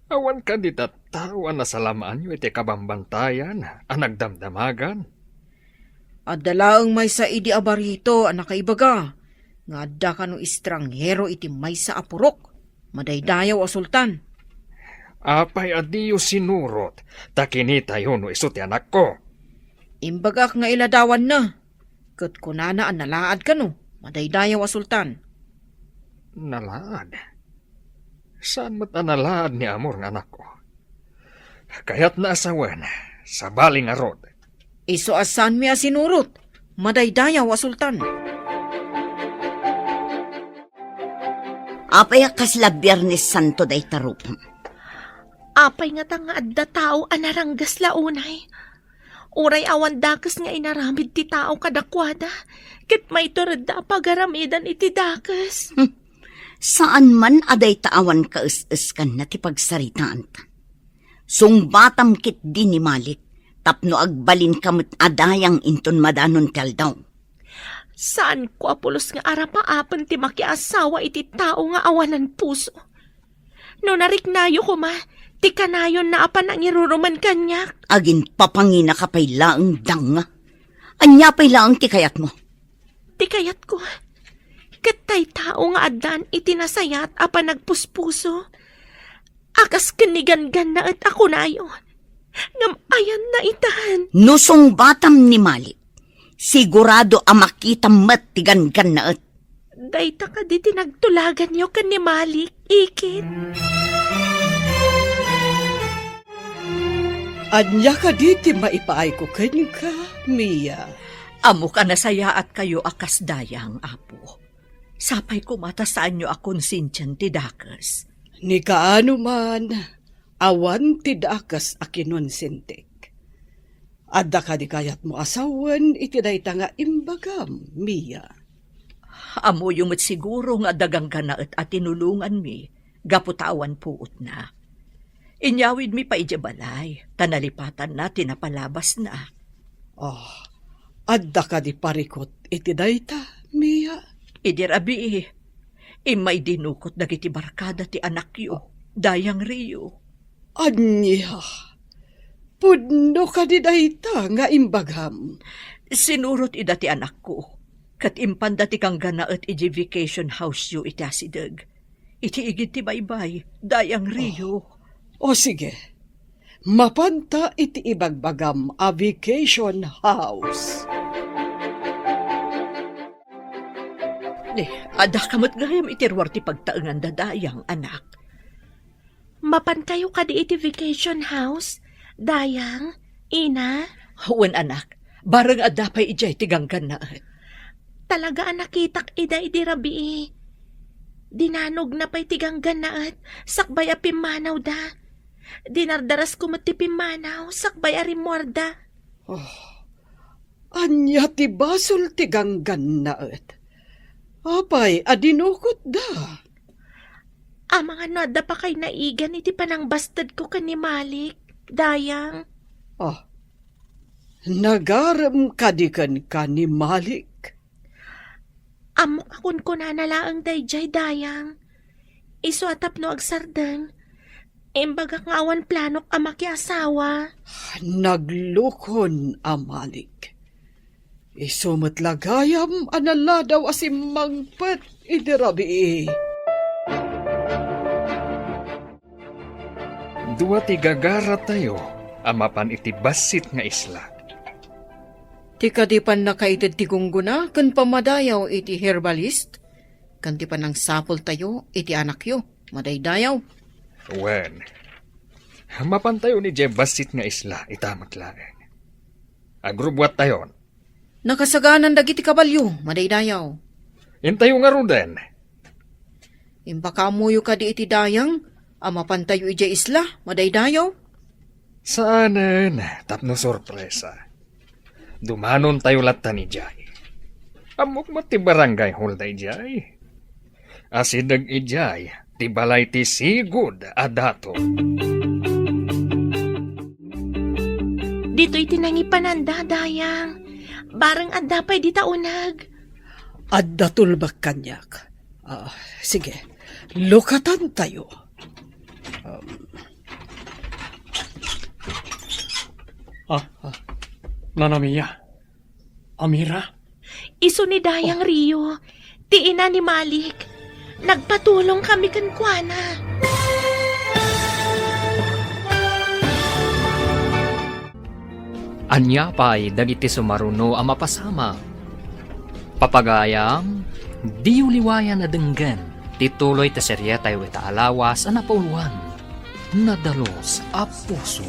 Awan kadi tattao a nasalamaanyo iti kabambantayan a nagdamdamagan? Adda laeng maysa idi a barito a nakaibaga nga adda kano estranghero iti maysa a purok, madaydayaw a sultan. Apay a diyo sinurot ta kinitayo no isu ti anakko? Imbagak nga iladawanna. Ket kunana a nalaad kano, madaydayaw a sultan. Nalaad? Saan met a nalaad ni Amor nga anakko? Kayatna a sawen, sabali ngarud. Isu a saanmi a sinurot, madaydayaw a sultan. Apay a kasla Biernes Santo dayta rupam? Apay ngata nga adda tao a naranggas la unay? Uray awan dakes nga inaramid ti tao kadakuada, ket maituredda a pagaramidan iti dakes. Hmm. Saan man a dayta awan kaes-eskanna ti pagsaritaanta. Sungbatam ketdi ni Malik tapno agbalinka met a dayang inton madanon ti aldaw. Saanko a pulos nga arapaapen ti makiasawa iti tao nga awanan puso. No nariknayo koma ti kanayonna a panangiruruman kaniak. Aginpapanginaka pay laeng, danga. Ania pay laeng ti kayatmo? Ti kayatko, ket tay tao nga addan iti nasayaat a panagpuspuso, a kas ken ni ganggannaet a kunayo, ngem ayanna itan. No sungbatam ni Malik, sigurado a makitam met ti ganggannaet. Dayta kadi ti nagtulaganyo ken ni Malik, Ikit? Ania kadi ti maipaayko kenka, Mia? Ammok a nasayaatkayo a kas dayang, Apo. Sapay koma ta saanyo a konsensian ti dakes. Ni kaano man, awan ti dakes a kinonsentik. Adda kadi kayatmo a sawen iti dayta nga imbagam, Mia? Ammoyo met siguro nga adda ganggannaet a tinulonganmi gapu ta awan puotna. Inyawidmi pay idiay balay, ta nalipatanna ti napalabasna. Ah, adda kadi parikut iti dayta, Mia? Idi rabii, immay dinukot dagiti barkada ti anakyo, Dayang Rio. Ania? Pudno kadi dayta nga imbagam? Sinurot ida ti anakko, ket impanda ti ganggannaet idiay vacation house-yo iti asideg. Iti igid ti baybay, Dayang Rio. O, sige. Mapanta iti ibagbagam a vacation house. Ni, adda ka met gayam iti ruar ti pagtaenganda, Dayang, anak. Mapankayo kadi iti vacation house, Dayang, Ina? Wen, anak. Bareng adda pay idiay ti ganggannaet. Talaga a nakitak ida idi rabii. Dinanogna pay ti ganggannaet sakbay a pimmanawda. Dinardarasko met ti pimmanaw sakbay a rimmuarda. Oh, ania ti basol ti ganggannaet? Apay a dinukotda? Amangan no adda pakay naigan iti panangbastedko ken ni Malik, Dayang. Ah, nagarem kadi kenka ni Malik? Ammok a kunkunana laeng daydiay, Dayang. Isu a tapno agsardeng, imbagak nga awan planok a makiasawa. Naglukon a Malik. Isu met la gayam a naladaw a simmangpet idi rabii. Dua ti gagaratayo a mapan iti bassit nga isla. Ti kadi pannakaited ti gunggona ken pammadayaw iti herbalist, ken ti pannangsapultayo iti anakyo, madaydayaw. Wen, mapantayo idiay bassit nga isla, ita met laeng. Agrubbuattayon. Nakasaganan dagiti kabalio, madaydayaw. Intayo ngaruden. Impakaammoyo kadi iti Dayang a mapantayo idiay isla, madaydayaw? Saanen, tapno sorpresa. Dumanontayo lattan idiay. Ammok met ti barangay hall daydiay. Asideg idiay ti balay ti sigud a daton. Ditoy ti nangipananda, Dayang. Bareng adda pay dita uneg. Adda tulbek kaniak. Ah, sige, lukatantayo. Um, Ah, Nana Mia. Amira? Isu ni Dayang Rio, ti ina ni Malik. Nagpatulong kami kenkuana. Ania pay dagiti sumaruno a mapasamak? Papagayam, diyo liwayan a denggen ti tuloy ti serietayo ita a lawas a napauluan, Nadalus a Puso.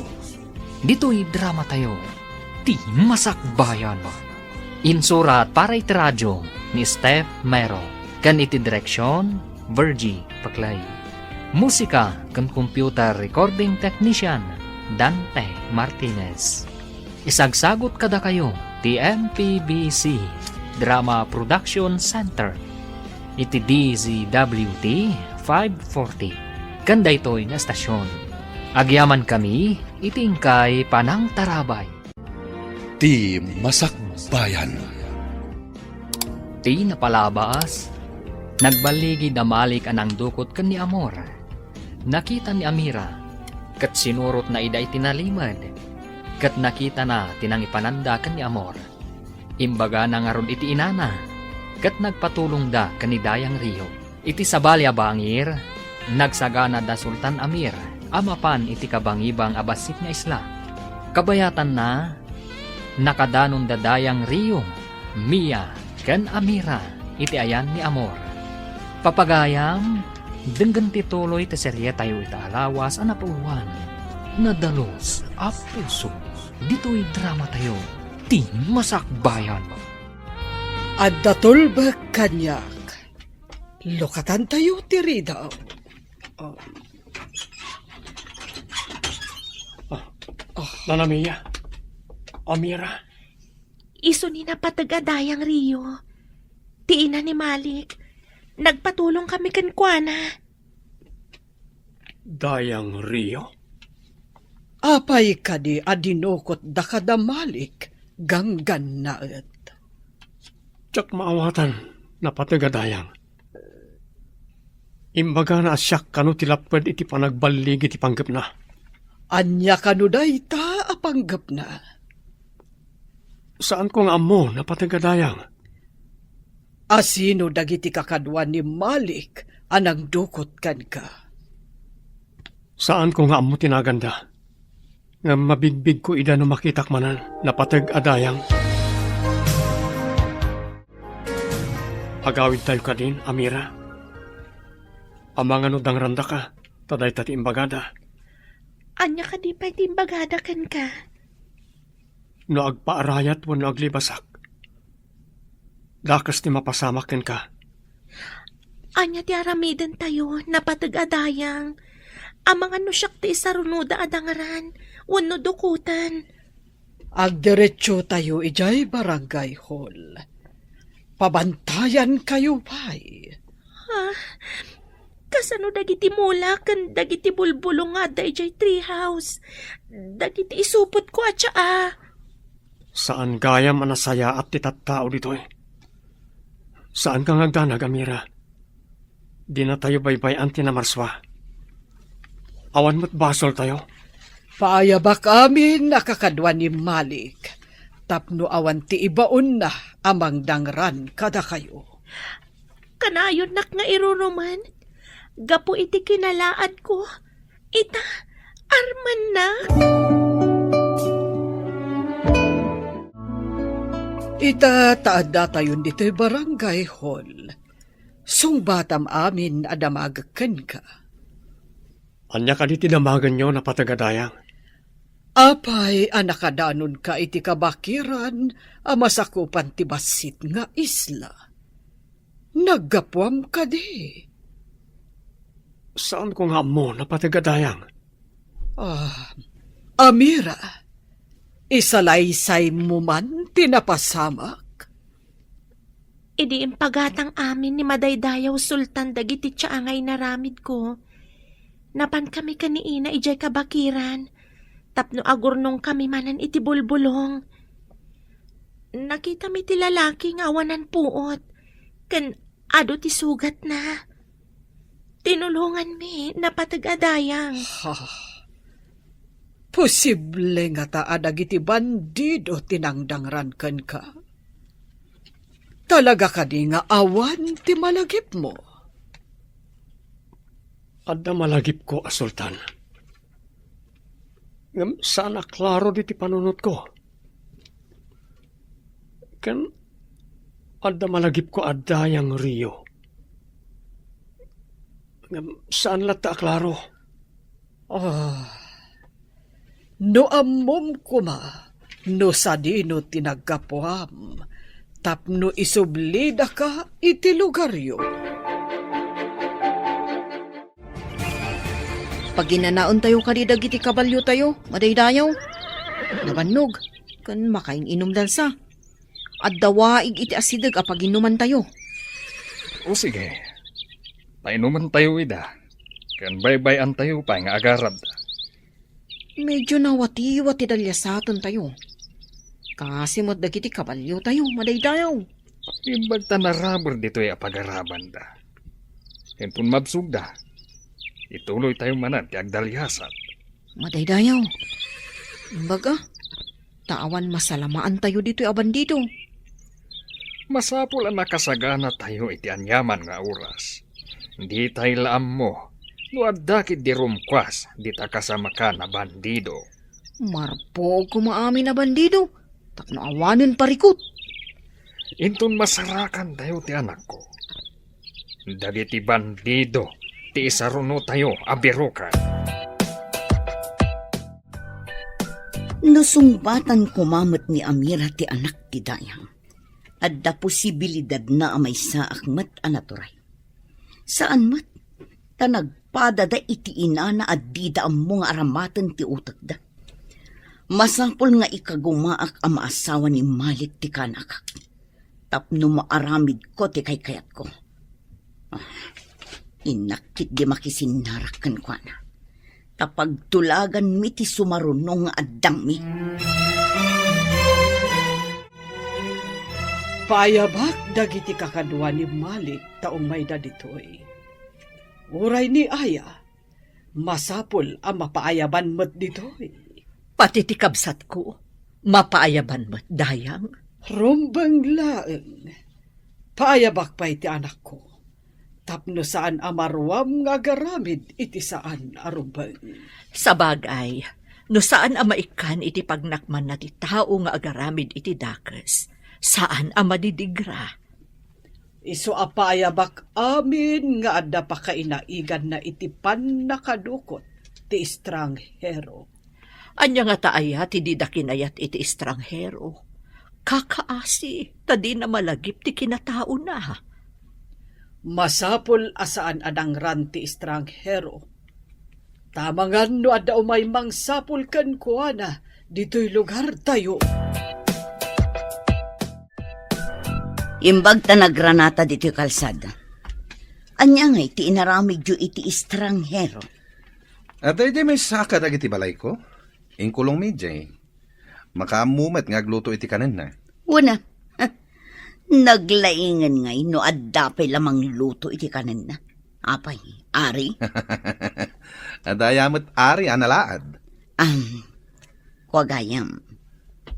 Ditoy dramatayo, Ti Masakbayan. Insurat para iti radio ni Steph Mero, ken iti direksion, Virgie Paclay. Musika ken computer recording technician, Dante Martinez. Isagsagut kadakayo ti M P B C Drama Production Center iti D Z W T five forty ken daytoy nga estasion. Agyamankami iti inkay panangtarabay. Ti Masakbayan. Ti napalabas, nagballigi da Malik a nangdukot ken ni Amor. Nakita ni Amira, ket sinurotna ida iti nalimed, ket nakitana ti nangipananda ken ni Amor. Imbagana ngarud iti inana, ket nagpatulongda ken ni Dayang Rio. Iti sabali a bangir, nagsagana da Sultan Amir a mapan iti kabangibang a bassit nga isla. Kabayatanna, nakadanon da Dayang Rio, Mia, ken Amira iti ayan ni Amor. Papagayam, denggen ti tuloy ti serietayo ita a lawas a napauluan, Nadalus a Puso. Ditoy dramatayo, Ti Masakbayan. Adda tulbek kaniak. Lukatantayo ti ridaw. Oh. Ah, Nana Mia. Amira. Isu ni napateg a Dayang Rio. Ti ina ni Malik. Nagpatulong kami kenkuana. Dayang Rio? Apay kadi a dinukotda kada Malik, ganggannaet? Diak maawatan, napateg a Dayang. Imbagana a siak kano ti lapped iti panagballigi ti panggepna. Ania kano dayta a panggepna? Saanko nga ammo, napateg a dayang. Asino dagiti kakadua ni Malik a nangdukot kenka? Saanko nga ammo ti naganda. Ngem mabigbigko ida no makitak manen, napateg a dayang. Agawidtayo kadin, Amira. Amangan no dangrandaka, ta dayta ti imbagada. Ania kadi pay ti imbagada kenka? No agpaarayat wenno aglibasak, dakes ti mapasamak kenka. Ania ti aramidentayo, napateg a dayang? Amangan no siak ti isarunoda a dangran wenno dukoten. Agdiretsotayo idiay barangay hall. Pabantayankayo pay. Ah, kasano dagiti mula ken dagiti bulbulong nga adda idiay treehouse? Dagiti isupotko a tsaa. Saan gayam a nasayaat ti tattao ditoy. Saanka nga agdanag, Amira. Dinatayo baybay-an ti namarsua. Awan met basoltayo. Paayabak amin a kakadua ni Malik tapno awan ti ibaonna a mangdangran kadakayo. Kanayonnak nga iruruman gapu iti kinalaadko. Ita, armannak. Ita, ta addatayon ditoy barangay hall. Sungbatam amin a damagek kenka. Ania kadi ti damagenyo, napateg a dayang? Apay a nakadanonka iti kabakiran a masakupan ti bassit nga isla? Naggapuam kadi? Saanko nga ammo, napateg a dayang. Ah, Amira, isalaysaymo man ti napasamak? Idi impagatang amin ni Madaydayaw Sultan dagiti tsaa nga inaramidko, napankami ken ni Ina idiay kabakiran tapno agurnongkami manen iti bulbulong. Nakitami ti lalaki nga awanan puot ken adu ti sugatna. Tinulonganmi, napateg a dayang. Ha, posible ngata a dagiti bandido ti nangdangran kenka? Talaga kadi nga awan ti malagipmo? Adda malagipko a sultan. Ngem saan a klaro diti panunotko. Ken adda malagipko a dayang Rio. Ngem saan latta a klaro. Ah, no ammom koma no sadino ti naggapuam tapno isublidaka iti lugaryo. Paginanaentayo kadi dagiti kabaliotayo, madaydayaw. Nabannog, ken makain-inumdansa. Adda waig iti asideg a paginumantayo. O sige, painumantayo ida, ken baybay-antayo pay nga agarabda. Medyo nawatiwat ti daliasatentayo. Kasi met dagiti kabaliotayo, madaydayaw. Imbag ta naraber ditoy a pagarabanda. Inton mabsogda, ituloytayo manen ti agdaliasat. Madaydayaw. Imbag a, ta awan masalamaantayo ditoy a bandido. Masapul a nakasaganatayo iti aniaman nga oras. Ditay la ammo no adda ketdi rumkuas dita kasamakan a bandido. Marpuog koma amin a bandido tapno awanen parikut. Inton masarakantayo ti anakko, dagiti bandido ti isarunotayo a biroken. No sungbatan koma met ni Amira ti anak ti dayang, adda posibilidadna a maysaak met a naturay. Saan met, ta nagpadada iti inana a dida ammo nga aramaten ti utekda. Masapul nga ikagumaak a maasawa ni Malik ti kanakak tapno maaramidko ti kaykayatko. Ah, innak ketdi makisinnarak kenkuana, ta pagtulaganmi ti sumaruno nga addangmi. Paayabak dagiti kakadua ni Malik ta umayda ditoy. Uray ni Aya, Masapul a mapaayaban met ditoy. Pati ti kabsatko, mapaayaban met, Dayang. Rumbeng laeng. Paayabak pay ti anakko. Tapno saan a maruam nga agaramid iti saan a rumbeng. Sabagay, no saan a maikkan iti pagnakmanna ti tao nga agaramid iti dakes, saan a madidigra. Isu a paayabak amin nga adda pakainaiganna iti pannakadukot ti estranghero. Ania ngata aya ti dida kinayat iti estranghero? Kakaasi, ta dina malagip ti kinataona. Masapul a saan a nangran ti estranghero. Ta amangan no adda umay mangsapul kenkuana ditoy lugartayo. Imbag ta nagranata ditoy kalsada. Ania ngay ti inaramidyo iti estranghero? Adda idiay maysa kadagiti balayko. Inkulongmi idiay. Makaammo met nga agluto iti kanenna. Wen a. Naglaingen ngay no adda pay la mangluto iti kanenna. Apay, Ari? Adda aya met Ari a nalaad? Am, kua gayam,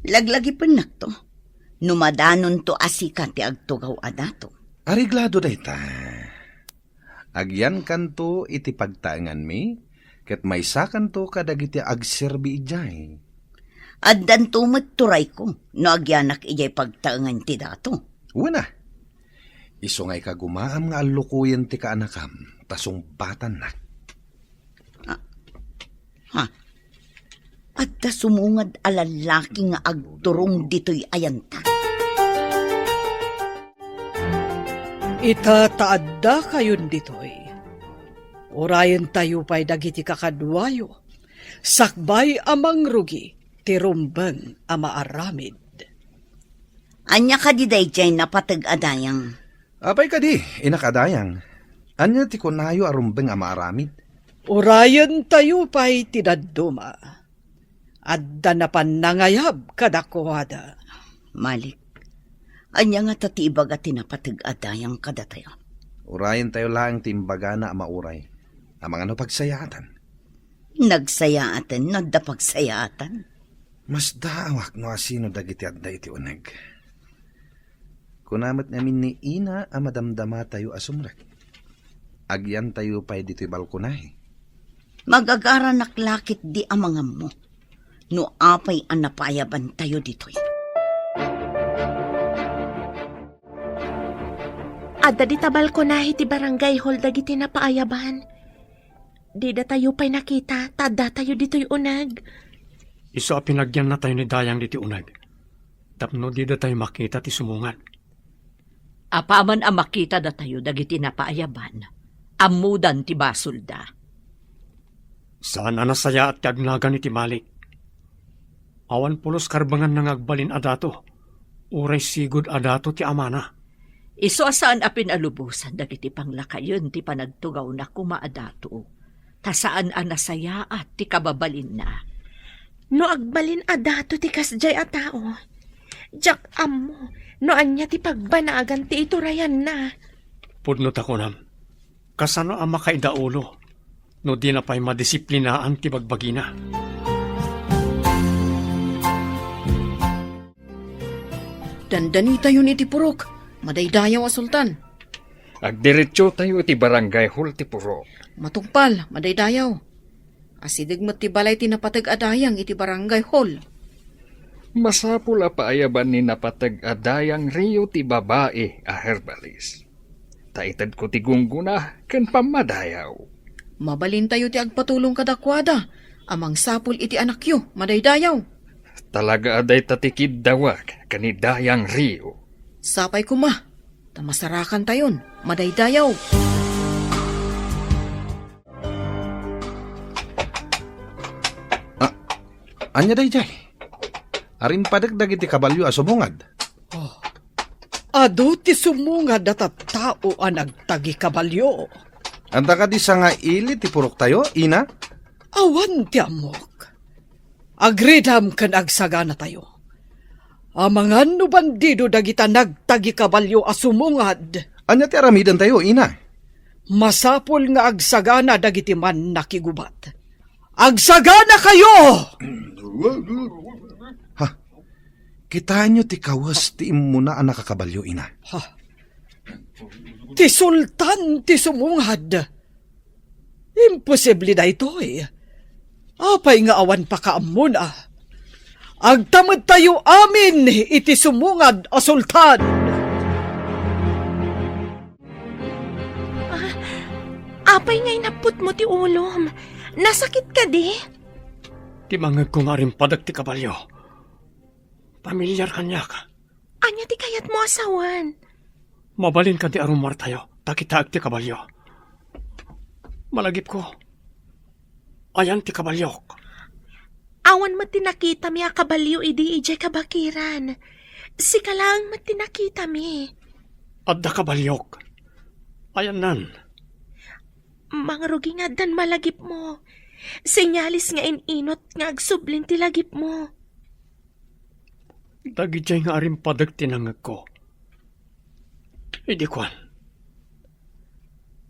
laglagipennakto no madanonto a sika ti agtugaw a dato. Areglado dayta. Agyankanto iti pagtaenganmi, ket maysakanto kadagiti agserbi idiay. Addanto met turayko no agyanak idiay pagtaengan ti dato. Wen a. Isu nga ikagumaam nga allukoyen ti kaanakam, ta sungbatannak. Ah, ha? Adda sumungad a lallaki nga agturong ditoy ayanta. Ita ta addakayon ditoy, urayentayo pay dagiti kakaduayo, sakbay a mangrugi ti rumbeng a maaramid. Ania kadi daydiay napateg a dayang? Apay kadi, inak a dayang? Ania ti kunayo a rumbeng a maaramid? Urayentayo pay ti dadduma. Adda napan nangayab kadakuada. Malik, ania ngata ti ibaga ti napateg a dayang kadatayo? Urayentayo laeng ti imbagana a mauray. Amangan no pagsayaatan. Nagsayaaten no adda pagsayaatan? Masdaawak no asino dagiti adda iti uneg. Kuna met ngamin ni Ina a madamdamatayo a sumrek. Agyantayo pay ditoy balkonahe. Magagaranak la ketdi amanganmo no apay a napaayabantayo ditoy. Adda dita balkonahe ti barangay hall dagiti napaayaban. Didatayo pay nakita, ta addatayo ditoy uneg. Isu a pinagyannatayo ni Dayang ditoy uneg, tapno didatayo makita ti sumungad. Apaman a makita datayo dagiti napaayaban, ammodan ti basolda. Saan a nasayaat ti agnagan iti Malik. Awan pulos karbenganna nga agbalin a dato, uray sigud a dato ti amana. Isu a saan a pinalubosan dagiti panglakayen ti panagtugawna koma a dato, ta saan a nasayaat ti kababalinna. No agbalin a dato ti kasdiay a tao, diak ammo no ania ti pagbanagan ti iturayanna. Pudno ta kunam, kasano a makaidaulo no dina pay madisiplinaan ti bagbagina? Dandanitayon iti purok, madaydayaw a sultan. Agdiretsotayo iti barangay hall ti purok. Matungpal, madaydayaw. Asideg met ti balay ti napateg a dayang iti barangay hall. Masapul a paayaban ni napateg a dayang Rio ti babai a herbalis. Ta itedko ti gunggona ken pammadayaw. Mabalintayo ti agpatulong kadakuada a mangsapul iti anakyo, madaydayaw. Talaga a dayta ti kiddawak ken ni Dayang Rio. Sapay koma, ta masarakantayon, madaydayaw. Ah, ania daydiay? Arimpadek dagiti kabalio a sumungad. Oh. Adu ti sumungad a tattao a nagtagikabalio. Adda kadi sangaili ti puroktayo, Ina? Awan ti ammok. Agridam ken agsaganatayo. Amangan no bandido dagita nagtagikabalio a sumungad. Ania ti aramidentayo, Ina? Masapul nga agsagana dagiti mannakigubat. Agsaganakayo! Ha? Kitaenyo ti kawes ti immuna a nakakabalio, ina. Ha? Ti sultan ti sumungad. Imposible daytoy. Apay nga awan pakaammona? Agtamedtayo amin iti sumungad a sultan. Ah, apay nga inapputmo ti ulom? Nasakit kadi? Ti mangngegko nga arimpadek ti kabalio. Pamilyar kaniak. Ania ti kayatmo a sawen? Mabalin kadi a rummuartayo, ta kitaek ti kabalio. Malagipko, ayan ti kabaliok. Awan met ti nakitami a kabalio idi idiay kabakiran. Sika laeng met ti nakitami. Adda kabaliok. Ayannan. Mangrugi nga addan malagipmo. Senyales nga in-inut nga agsublin ti lagipmo. Dagidiay nga arimpadek ti nangngegko. Idi kuan,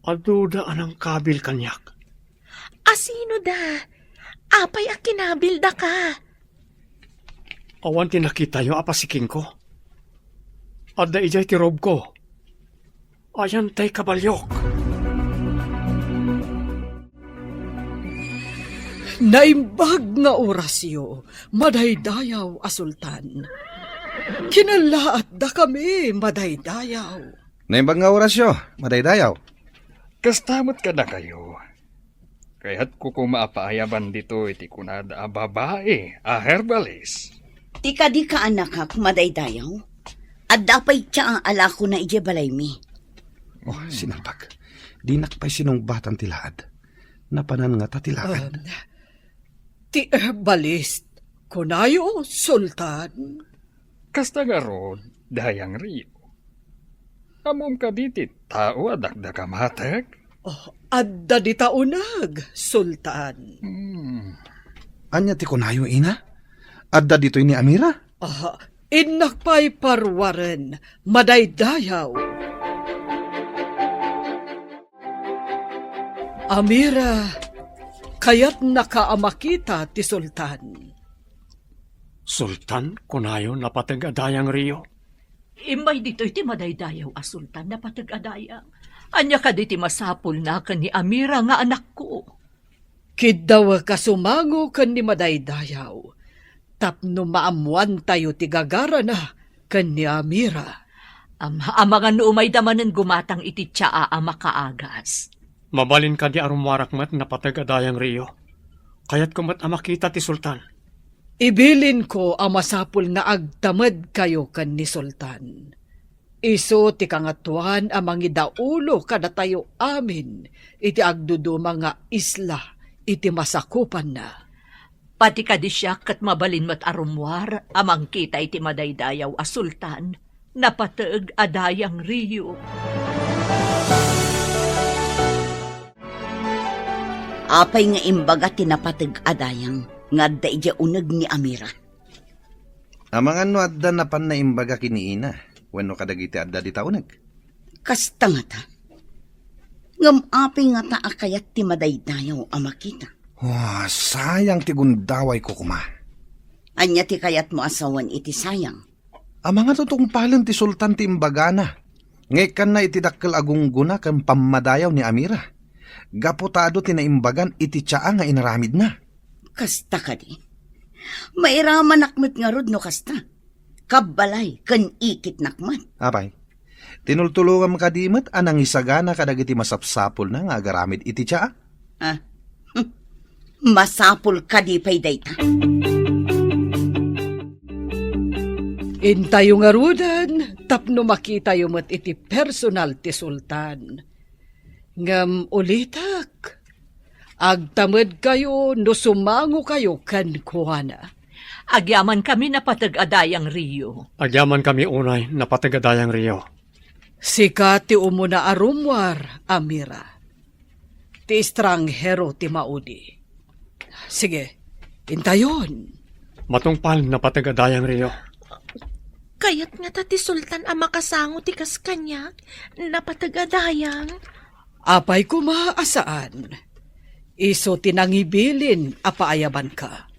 aduda a nangkabil kaniak. Asino da? Apay a kinabil daka? Awan ti nakitayo a pasikingko. Adda idiay ti robko. Ayan tay kabaliok. Naimbag nga orasyo, madaydayaw a sultan. Kinallaat dakami, madaydayaw. Naimbag nga orasyo, madaydayaw. Kasta met kadakayo. Kayatko koma a paayaban ditoy ti kunada a babai a herbalis. Ti kadi kaanakak, madaydayaw. Adda pay tsaa a lakona idiay balaymi. Oh, sinalbag. Dinak pay sinungbatan ti laad. Napanan ngata ti laad. Um, ti herbalist, kunayo, Sultan? Kasta ngarud, Dayang Rio. Ammom kadi ti tao a dakdakamatek? Oh, adda dita uneg, Sultan. Hmm. Ania ti kunayo, ina? Adda ditoy ni Amira? Ah, innak pay paruaren, madaydayaw. Amira, kayatnaka a makita ti Sultan. Sultan, kunayo, napateg a Dayang Rio. Immay ditoy ti madaydayaw a Sultan, napateg a Dayang. Ania kadi ti masapulna ken ni Amira nga anakko? Kiddawek a sumango ken ni madaydayaw tapno maammoantayo ti gagarana ken ni Amira. Am-, amangan no umayda manen gumatang iti tsaa a makaagas. Mabalin kadi a rummuarak met, napateg a Dayang Rio. Kayatko met a makita ti Sultan. Ibilinko a masapul nga agtamedkayo ken ni Sultan. Isu ti Kangatoan a mangidaulo kadatayo amin iti agduduma nga isla iti masakupanna. Pati kadi siak ket mabalin met a rummuar a mangkita iti madaydayaw a Sultan, napateg a Dayang Rio. Apay nga imbaga ti napateg a dayang nga adda idiay uneg ni Amira? Amangan no adda napan naimbaga ken ni ina wenno kadagiti adda dita uneg? Kasta ngata. Ngem apay ngata a kayat ti madaydayaw a makita? Oh, sayang ti gundawayko koma. Ania ti kayatmo a sawen iti sayang? Amangan no tungpalen ti Sultan ti imbagana nga ikkanna iti dakkel a gunggona ken pammadayaw ni Amira. Gapu ta adu ti naimbagan iti tsaa nga inaramidna. Kasta kadi? Mairamanak met ngarud no kasta. Kabbalay ken ikitnak met. Apay, tinultulongam kadi met a nangisagana kadagiti masapsapulna nga agaramid iti tsaa? Ah, hmm. Masapul kadi pay dayta? Intayo ngaruden tapno makitayo met iti personal ti Sultan. Ngem ulitek, agtamedkayo no sumangokayo kenkuana. Agyamankami, napateg a Dayang Rio. Agyamankami unay, napateg a Dayang Rio. Sika ti umuna a rummuar, Amira. Ti estranghero ti maudi. Sige, intayon. Matungpal, napateg a Dayang Rio. Kayat ngata ti Sultan a makasango ti kas kaniak, napateg a Dayang. Apay koma a saan? Isu ti nangibilin a paayabanka.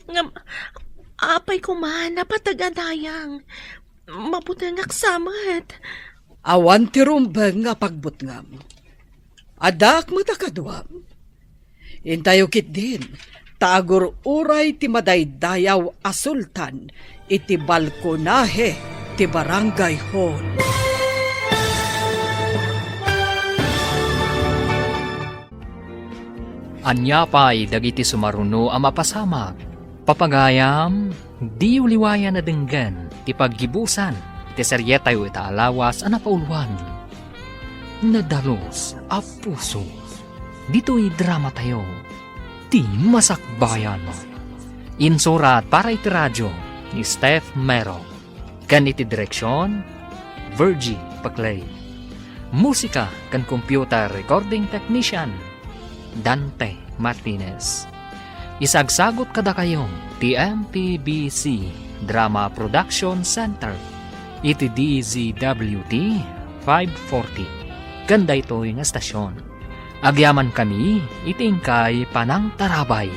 Ngem, apay koma, napateg a dayang. Mabutengak sa met. Awan ti rumbeng nga pagbutngam. Addaak met a kaduam. Intayo ketdin, ta agur-uray ti madaydayaw a sultan iti balkonahe ti barangay hall. Ania pay dagiti sumaruno a mapasamak? Papagayam, diyo liwayan a denggen ti paggibusan ti serietayo ita a lawas a napauloan. Nadalus a puso. Ditoy dramatayo, ti Masakbayan. Insurat para iti radyo ni Steph Mero. Ken iti direksion, Virgie Paclay. Musika ken computer recording technician, Dante Martinez. Isagsagut kadakayo ti M P B C Drama Production Center iti D Z W T five forty ken daytoy nga estasion. Agyamankami iti inkay panangtarabay.